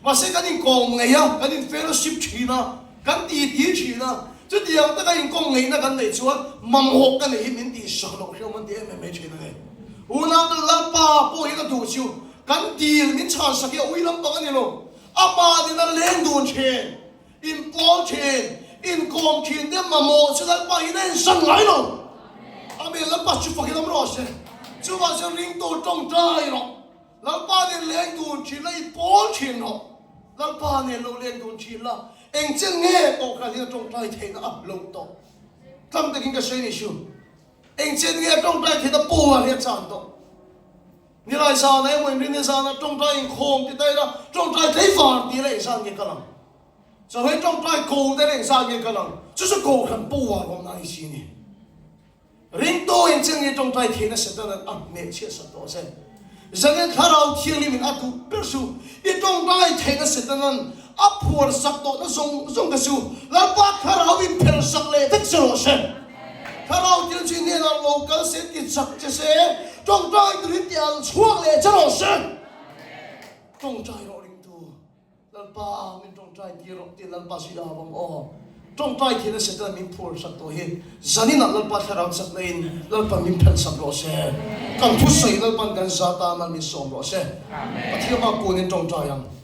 [SPEAKER 1] Mahse kan inkawm ngei a, kan in fellowship thin a, kan titi thin a, chutiang taka inkawm ngeihna kan neih chuan mamawh ka neih hi min tihsak loh hriau man ti em em mai thin a ni. Unau Lalpa pawh hi ka duh chu kan dil min chhansak hi a ui lampang a ni lo. Amah nena leng dun thin. Inpawl thin, inkawm thin te mamawh chu Lalpa hian a insan ngai lo. Amen. Lalpa chu fakin awm rawh se. Chuvang chuan ringtu tawngtai rawh. Lalpa nen leng dun thin la, inpawl thin rawh. Lalpa nen lo leng dun thin la, eng chen nge tawhkhan hian a tawngtai theihna a lo tawh. Tlang takin ka sawi ni chu. Eng chen nge a tawngtai theihna pawh a hriat chan tawh. Nilai zana emaw inrinni zana tawngtai inkhawm ti ta ila, tawngtai tleivar tih la engzat nge ka lang? Chawhmeh tawngtai ko te la engzat nge ka lang? Chu chu Kohhran power awmna a ni si ni. Ringtu engchen nge tawngtai theihna Setanan a hnehchhiah sak tawh che? Zanin Thlarau Thianghlimin a duh ber chu i tawngtai theihna Setanan a phuar sak tawhna zawng zawng te chu Lalpa Thlarau in phelh sak leh vek che rawh se. Thlarau thil chu i hnenah lo kal se ti chak che se, tawngtai turin ti al chhuak leh che rawh se. Tawngtai rawh ringtu, Lalpa min tawngtai tir rawh tih Lalpa chu i au ang aw. Tawngtai thil a Satan min phur sak tawh hi zaninah Lalpa Thlarau chakna in Lalpa min phelh sak rawh se. Kan thusawi Lalpan kan za tan a min sawm rawh se. Pathian hma kunin tawngtai ang.